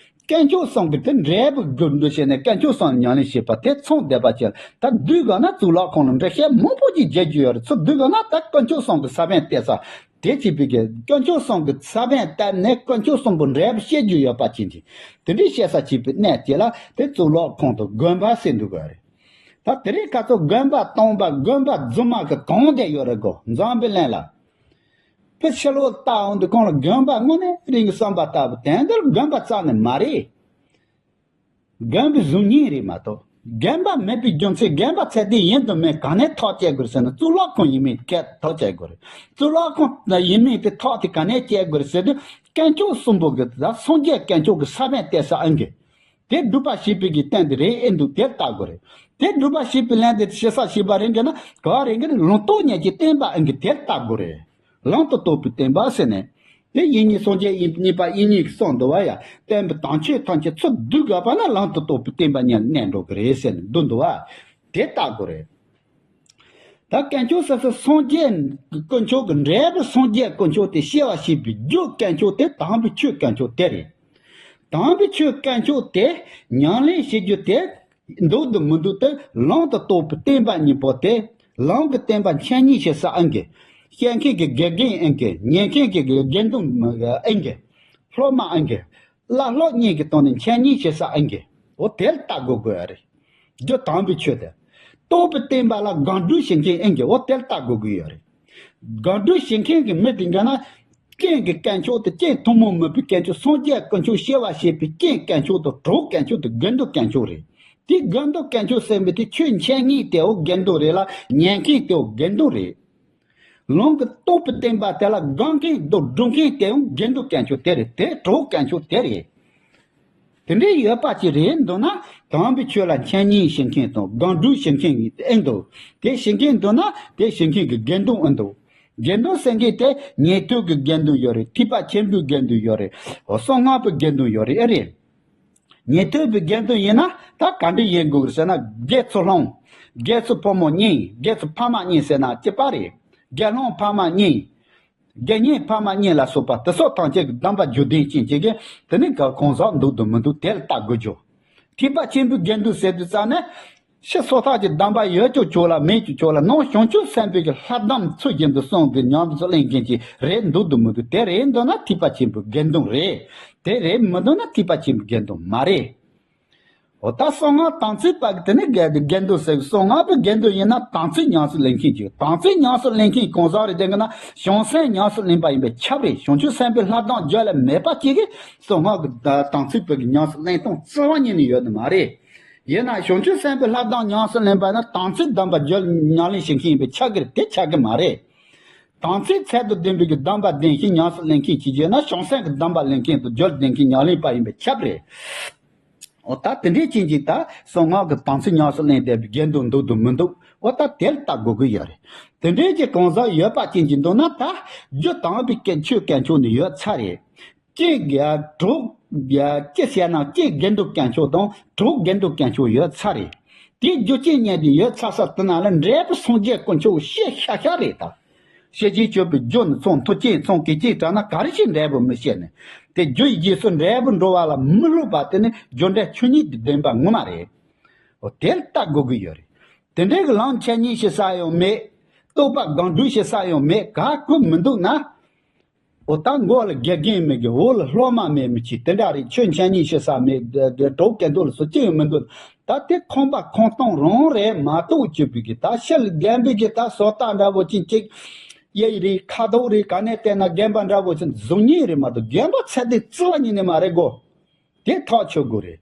དཀོན་མཆོག་གསུམ་གྱི་དེ་འབྲས་བུ་སྒྲུབ་འདོད་བྱས་ནས་དཀོན་མཆོག་གསུམ་ཉམས་ལེན་བྱེད་པ་དེ་ཚང་བསྡད་པ་ཅན་ད་འདུས་ག་ན་གཙུག་ལག་ཁང་ལ་འགྲེལ་བཤད་མང་པོ་ཅིག་རྒྱག་རྒྱུ་ཡོད་རེད། ཚུར་འདུས་ག་ན་ད་དཀོན་མཆོག་གསུམ་གྱི་ས་བོན་གཏད་ས་དེ་བྱེད་པའི་གི་དཀོན་མཆོག་གསུམ་གྱི་ས་བོན་གཏད་ནས་དཀོན་མཆོག་གསུམ་པོ་འབྲས་བུ་བཤད་རྒྱུ་ཡོད་པ་ཅན་གྱི་དེ་འདྲའི་བཤད་ས་བྱེད་པའི་གནས་དེ་ལ་དེ་གཙུག་ལག་ཁང་དང་དགོན་པ་ཟེར་འདུག་ག་རེད། ད་དེ་རིང་ཁ་ཚོ་དགོན་པ་སྟོང་པ་དགོན་པ་རྫུན་མ་གི་གང་བསྡད་ཡོད་རེད་གོ། འཛམ་བུའི་གླིང་ལ། ཕྱི་ཕྱི་ལོགས་ལྟ་འོང་དུས་གང་ལ་དགོན་པ་དངོས་གནས་རིང་གི་བསམ་པ་ལྟ་བུ་དེ་འདིར་དགོན་པ་རྩ་ནས་མ་རེད། དགོན་པའི་གཟུགས་བརྙན་རེད་མ་གཏོགས། དགོན་པ་མེད་པའི་རྒྱུ་མཚན་དགོན་པ་ཚད་ལྡན་ཡིན་དང་མིན་ག་ནས་ཐག་བཅད་དགོས་ཟེར་ན་གཙུག་ལག་ཁང་ཡིན་མིན་སྐད་ཐག་བཅད་དགོས་རེད། གཙུག་ལག་ཁང་ཡིན་མིན་དེ་ཐག་དེ་ག་ནས་བཅད་དགོས་རེད་ཟེར་དུས་དཀོན་མཆོག་གསུམ་པོ་གི་ད་སངས་རྒྱས་དཀོན་མཆོག་གི་ས་བོན་གཏད་ས་ཨང་གི་དེ་སྒྲུབ་པ་བྱེད་པའི་གི་རྟེན་དེ་རེད་ཨེ་འདུག་དེ་ལྟ་དགོས་རེད། དེ་སྒྲུབ་པ་བྱེད་པའི་ལན་དེ་ཞེ་ས་བྱེད་པ་རེད་འགི་ན་ག་རེད་འགི་ན་ལུང་རྟོགས་ཉིད་ཀྱི་བསྟན་པ་ཨེ་འགི་དེ་ལྟ་དགོས་རེད། ལམ་དུ་རྟོགས་པའི་བསྟན་པ་ཟེར་ནས། དེ་ཡིན་གཉིས་སངས་རྒྱས་ཡིན་གཉིས་པ་ཡིན་གཉིས་ཀྱི་གསུང་འདུག་བ་ཡ། བསྟན་པའི་དམ་ཆོས་ཐམས་ཅད་ཚུར་བསྡུ་དགོས་པ་ན་ལམ་དུ་རྟོགས་པའི་བསྟན་པ་ཉིད་ལ་གནས་འགྲོ་གི་རེད་ཟེར་ནས་འདུག་འདུག་བ། དེ་ལྟ་དགོས་རེད། ད་དཀོན་མཆོག་ཟེར་ས་སངས་རྒྱས་དཀོན་མཆོག་གི་འབྲས་བུ་སངས་རྒྱས་དཀོན་མཆོག་དེ་སྐྱེ་བ་བྱེད་པའི་རྒྱུ་དཀོན་མཆོག་དེ་དམ་པའི་ཆོས་དཀོན་མཆོག་དེ་རེད། དམ་པའི་ཆོས་དཀོན་མཆོག་དེ་ཉམས་ལེན་བྱེད་རྒྱུ་དེ་འདུག་འདུག་མི་འདུག་དེ་ལམ་དུ་རྟོགས་པའི་བསྟན་པ་གཉིས་པོ་དེ་ལམ་གྱི་བསྟན་པ་འཆད་ཉན་བྱེད་ས་ཨང་གི། བཤད་མཁན་གྱི་དགེ་རྒན་ཨང་གི། ཉན་མཁན་གྱི་དགེ་འདུན་ཨང་གི། སློབ་མ་ཨང་གི། བླ་སློབ་གཉིས་ཀྱི་སྟེང་ནས་འཆད་ཉན་བྱེད་ས་ཨང་གི། འོ་དེ་ལ་ལྟ་དགོས་དགོས་ཡ་རེད། རྒྱུ་དམ་པའི་ཆོས་དེ། རྟོགས་པའི་བསྟན་པ་ལ་སྒོམ་སྒྲུབ་བྱེད་མཁན་ཨེ་འགྱུར་བ་དེ་ལ་ལྟ་དགོས་ཀྱི་ཡོད་རེད། སྒོམ་སྒྲུབ་བྱེད་མཁན་གྱི་མི་དེ་འགྱུར་ན། རྐྱེན་གྱི་དཀོན་མཆོག་དེ་རྐྱེན་ཐུན་མོང་མིན་པའི་དཀོན་མཆོག་སངས་རྒྱས་དཀོན་མཆོག་སྐྱེ་བ་བྱེད་པའི་རྐྱེན་དཀོན་མཆོག་དང་གྲོགས་དཀོན་མཆོག་དང་དགེ་འདུན་དཀོན་མཆོག་རེད། དེ་དགེ་འདུན་དཀོན་མཆོག་ཟེར་བའི་དེ་ཆོས་འཆད་ཉན་དེའོ་དགེ་འདུན་རེད་ལ་ཉན་མཁན་དེའོ་དགེ་འདུན་རེད། ལམ་གྱི་རྟོགས་པའི་བསྟན་པ་དེ་ལ་སྒོམ་མཁན་དང་སྒྲུབ་མཁན་དེའང་དགེ་འདུན་དཀོན་མཆོག་དེ་རེད། དེ་གྲོགས་དཀོན་མཆོག་དེ་རེད། དེ་འདྲའི་ཡོད་པ་ཅིག་རེད་འདུག་ན་དམ་པའི་ཆོས་ལ་འཆད་ཉན་བྱེད་མཁན་དང་སྒོམ་སྒྲུབ་བྱེད་མཁན་ཨེ་འདུག་དེ་བྱེད་མཁན་འདུག་ན་དེ་བྱེད་མཁན་གྱི་དགེ་འདུན་ཨེ་འདུག་དགེ་འདུན་ཟེར་མཁན་དེ་ཉན་ཐོས་ཀྱི་དགེ་འདུན་ཡོད་རེད། ཐེག་པ་ཆེན་པོའི་དགེ་འདུན་ཡོད་རེད། གསང་སྔགས་པའི་དགེ་འདུན་ཡོད་རེད་ཨེ་རེད། ཉན་ཐོས་པའི་དགེ་འདུན་ཡིན་ན་ད་ག་འདྲ་ཡིན་དགོས་ཟེར་ན། དགེ་ཚུལ་སློང་། དགེ་ཚུལ་ཕོ་མོ་གཉིས། དགེ་ཚུལ་ཕ་མ་གཉིས་ཟེར་ན་གཅིག་པ་རེད། དགེ་སློང་ཕ་མ་གཉིས། དགེ་བསྙེན་ཕ་མ་གཉིས་ལ་སོགས་པ་དེ་སོགས་ཐམས་ཅད་ཀྱི་སྡོམ་པ་རྒྱུ་ལྡན་ཅན་གཅིག་གིས་དེ་ནི་གང་གང་ཟག་འདུག་འདུག་མི་འདུག་དེ་ལ་བལྟ་དགོས་རྒྱུ། ཐེག་པ་ཆེན་པོའི་དགེ་འདུན་ཟེར་དུས་ཙམ་ནས། ཕྱི་སོ་ཐར་གྱི་སྡོམ་པ་ཡོད་ཀྱང་ཆོག་ལ་མེད་ཀྱང་ཆོག་ལ། ནང་བྱང་ཆུབ་སེམས་དཔའི་གི་ལྷ་སྡོམ་ཚུལ་བཞིན་དུ་བསྲུང་གི་ཉམས་སུ་ལེན་མཁན་གྱི་རེད་འདུག་འདུག་མི་འདུག་དེ་རེད་འདུག་ན་ཐེག་པ་ཆེན་པོའི་དགེ་འདུན་རེད། དེ་རེད་མི་འདུག་ན་ཐེག་པ་ཆེན་པོའི་དགེ་འདུན་མ་རེད། འོ་ད་གསང་སྔགས་དམ་ཚིག་པ་གི་དེ་ནི་དགེ་དགེ་འདུན་ཟེར། གསང་སྔགས་པའི་དགེ་འདུན་ཡིན་ན་དམ་ཚིག་ཉམས་སུ་ལེན་མཁན་གྱི། དམ་ཚིག་ཉམས་སུ་ལེན་མཁན་གང་ཟག་རེད་དེ་གི་ན། བྱང་སེམས་ཉམས་སུ་ལེན་པ་ཡིན་པས་ཁྱབ་རེད། བྱང་ཆུབ་སེམས་དཔའི་ལྷ་སྡོམ་རྒྱུད་ལ་མེད་པ་གཅིག་གིས་གསང་སྔགས་ཀྱི་དམ་ཚིག་པ་གི་ཉམས་སུ་ལེན་སྟངས་རྩ་བ་ཉིད་ནས་ཡོད་ནི་མ་རེད། ཡིན་ན་བྱང་ཆུབ་སེམས་དཔའི་ལྷ་སྡོམ་ཉམས་སུ་ལེན་པ་ན་དམ་ཚིག་སྡོམ་པ་རྒྱུད་ཉམས་ལེན་བྱེད་མཁན་ཡིན་པས་ཁྱབ་ཀྱི་རེད། དེ་ཁྱབ་ཀྱི་མ་རེད། དམ་ཚིག་ཚད་དང་ལྡན་པའི་གི་སྡོམ་པ་ལྡན་ཞིང་ཉམས་སུ་ལེན་མཁན་གཅིག་བྱས་ན་བྱང་སེམས་ཀྱི་སྡོམ་པ་ལེན་མཁན་དང་རྒྱུད་ལྡན་མཁན་ཉམས་ལེན་པ་ཡིན་པས་ཁྱབ་རེད། འོ་ད་དེ་འདྲའི་ཅན་གྱིས་ད་གསང་སྔགས་ཀྱི་དམ་ཚིག་ཉམས་སུ་ལེན་བསྡད་པའི་དགེ་འདུན་འདུག་འདུག་མི་འདུག་འོ་ད་དེ་ལ་བལྟ་དགོས་ཀྱི་ཡོད་རེད། དེ་འདྲའི་ཅན་གང་ཟག་ཡོད་པ་ཅན་གྱིས་འདུག་ན་ད་རྒྱུ་དམ་པའི་གལ་ཆོས་གལ་ཆོག་ནི་ཡོད་ཚར་རེད། གཅིག་གི་གྲོགས་ཀྱི་ཅི་ཟེར་ན་གཅིག་དགེ་འདུན་དཀོན་མཆོག་དང་གྲོགས་དགེ་འདུན་དཀོན་མཆོག་ཡོད་ཚར་རེད། དེའི་རྒྱུ་རྐྱེན་ཉིད་དེ་ཡོད་ཚར་ས་དེ་ན་ལ་འབྲས་བུ་སངས་རྒྱས་དཀོན་མཆོག་བཤད་ཤ་ཤ་རེད་ད། ཤེས་བྱའི་སྤྱོད་པའི་རྒྱུ་ནི་ཚོང་མཐུ་རྐྱེན་ཚོང་གི་རྐྱེན་དྲག་ན་ག་རེ་ཞིག་འབྲས་བུ་མི་བཤད་ནས། དེ་རྒྱུ་ཡི་རྗེས་སུ་འབྲས་བུ་འགྲོ་བ་ལ་མི་སློབ་པ་དེ་ནི་རྒྱུ་འབྲས་ཆོས་ཉིད་དུ་ལྡན་པ་ངོ་མ་རེད། འོ་དེ་ལ་ལྟ་དགོས་ཀྱི་ཡོད་རེད། དེ་འདྲའི་གི་ལམ་འཆད་ཉན་བྱེད་ས་ཡང་མེད། རྟོགས་པ་སྒོམ་སྒྲུབ་བྱེད་ས་ཡང་མེད། ག་གུ་མི་འདུག་ན། འོ་ད་མགོ་ལ་དགེ་རྒན་མེད་གི། འོག་ལ་སློབ་མ་མེད་མི་གཅིག་དེ་འདྲ་རེད། ཆོས་འཆད་ཉན་བྱེད་ས་མེད། གྲོགས་སྐད་འདུག་ལ་སོགས་ཅི་ཡང་མི་འདུག་ད་དེ་ཁང་པ་ཁང་སྟོང་རང་རེད་མ་གཏོགས་ཅིག་པའི་གི་ད་ཕྱི་ལ་རྒན་པའི་གི་ད་བཟོ་ལྟ་འདྲ་བོ་ཅིག་ཅིག་གཡས་རེད། ཁ་དོག་རེད། ག་ནས་བལྟས་ན་རྒན་པ་འདྲ་བོ་ཅིག་གཟུགས་བརྙན་རེད་མ་གཏོགས་རྒན་པ་ཚད་ལྡན་རྩ་བ་ཉིད་ནས་མ་རེད་གོ། དེ་ཐག་ཆོད་དགོས་རེད།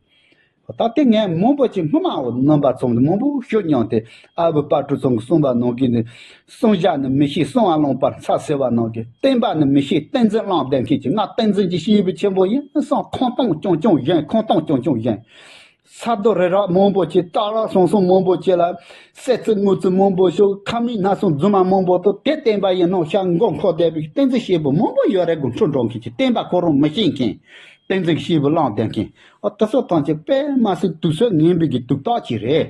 ད་ལྟའི་ངས་མང་པོ་ཅིག་སྔོན་མ་འོ་རྣམ་པ་ཚོ་མང་པོ་ཤོད་མྱོང་སྟེ། ཨ་བུ་དཔལ་སྤྲུལ་ཚང་གིས་གསུངས་པ་ནང་གི་ནི། གསུང་བཤད་ནི་མི་ཤེས་གསུང་བ་ལོང་པར་འཚལ་ཟེར་བ་ནང་གི། བསྟན་པ་ནི་མི་ཤེས་བསྟན་འཛིན་བླངས་བསྡད་མཁན་གྱི། ང་བསྟན་འཛིན་གྱི་སྐྱེས་བུ་ཆེན་པོ་ཡིན་གསུངས། ཁོང་སྟོང་རྐྱང་རྐྱང་བཞེངས། ཁོང་སྟོང་རྐྱང་རྐྱང་བཞེངས། ས་རྡོ་རི་རབ་མང་པོ་ཅིག་སྟག་ར་སང་སང་མང་པོ་ཅིག་ལ་སེ་ཙི་དངུལ་ཙི་མང་པོ་ཤོག་ཁ་མིག་སྣ་ཟུང་རྫུན་མ་མང་པོ་ཏོ། དེ་བསྟན་པ་ཡིན་ནོ་ཤ་མགོ་འཁོར་བསྡད་པའི་བསྟན་འཛིན་སྐྱེས་བུ་མང་པོ་ཡོད་རེད་གོ། འཁྲུལ་འགྲོ་མཁན་གྱི་བསྟན་པ་ཁོ་རང་མི་ཤེས་མཁན། བསྟན་འཛིན་སྐྱེས་བུ་བླངས་བསྡད་མཁན། ཨོ་དེ་ཚོ་ཐམས་ཅད་དཔེ་མ་སྲིད་དུག་སོས་ངན་པའི་གི་དུག་རྟགས་ཅིག་རེད།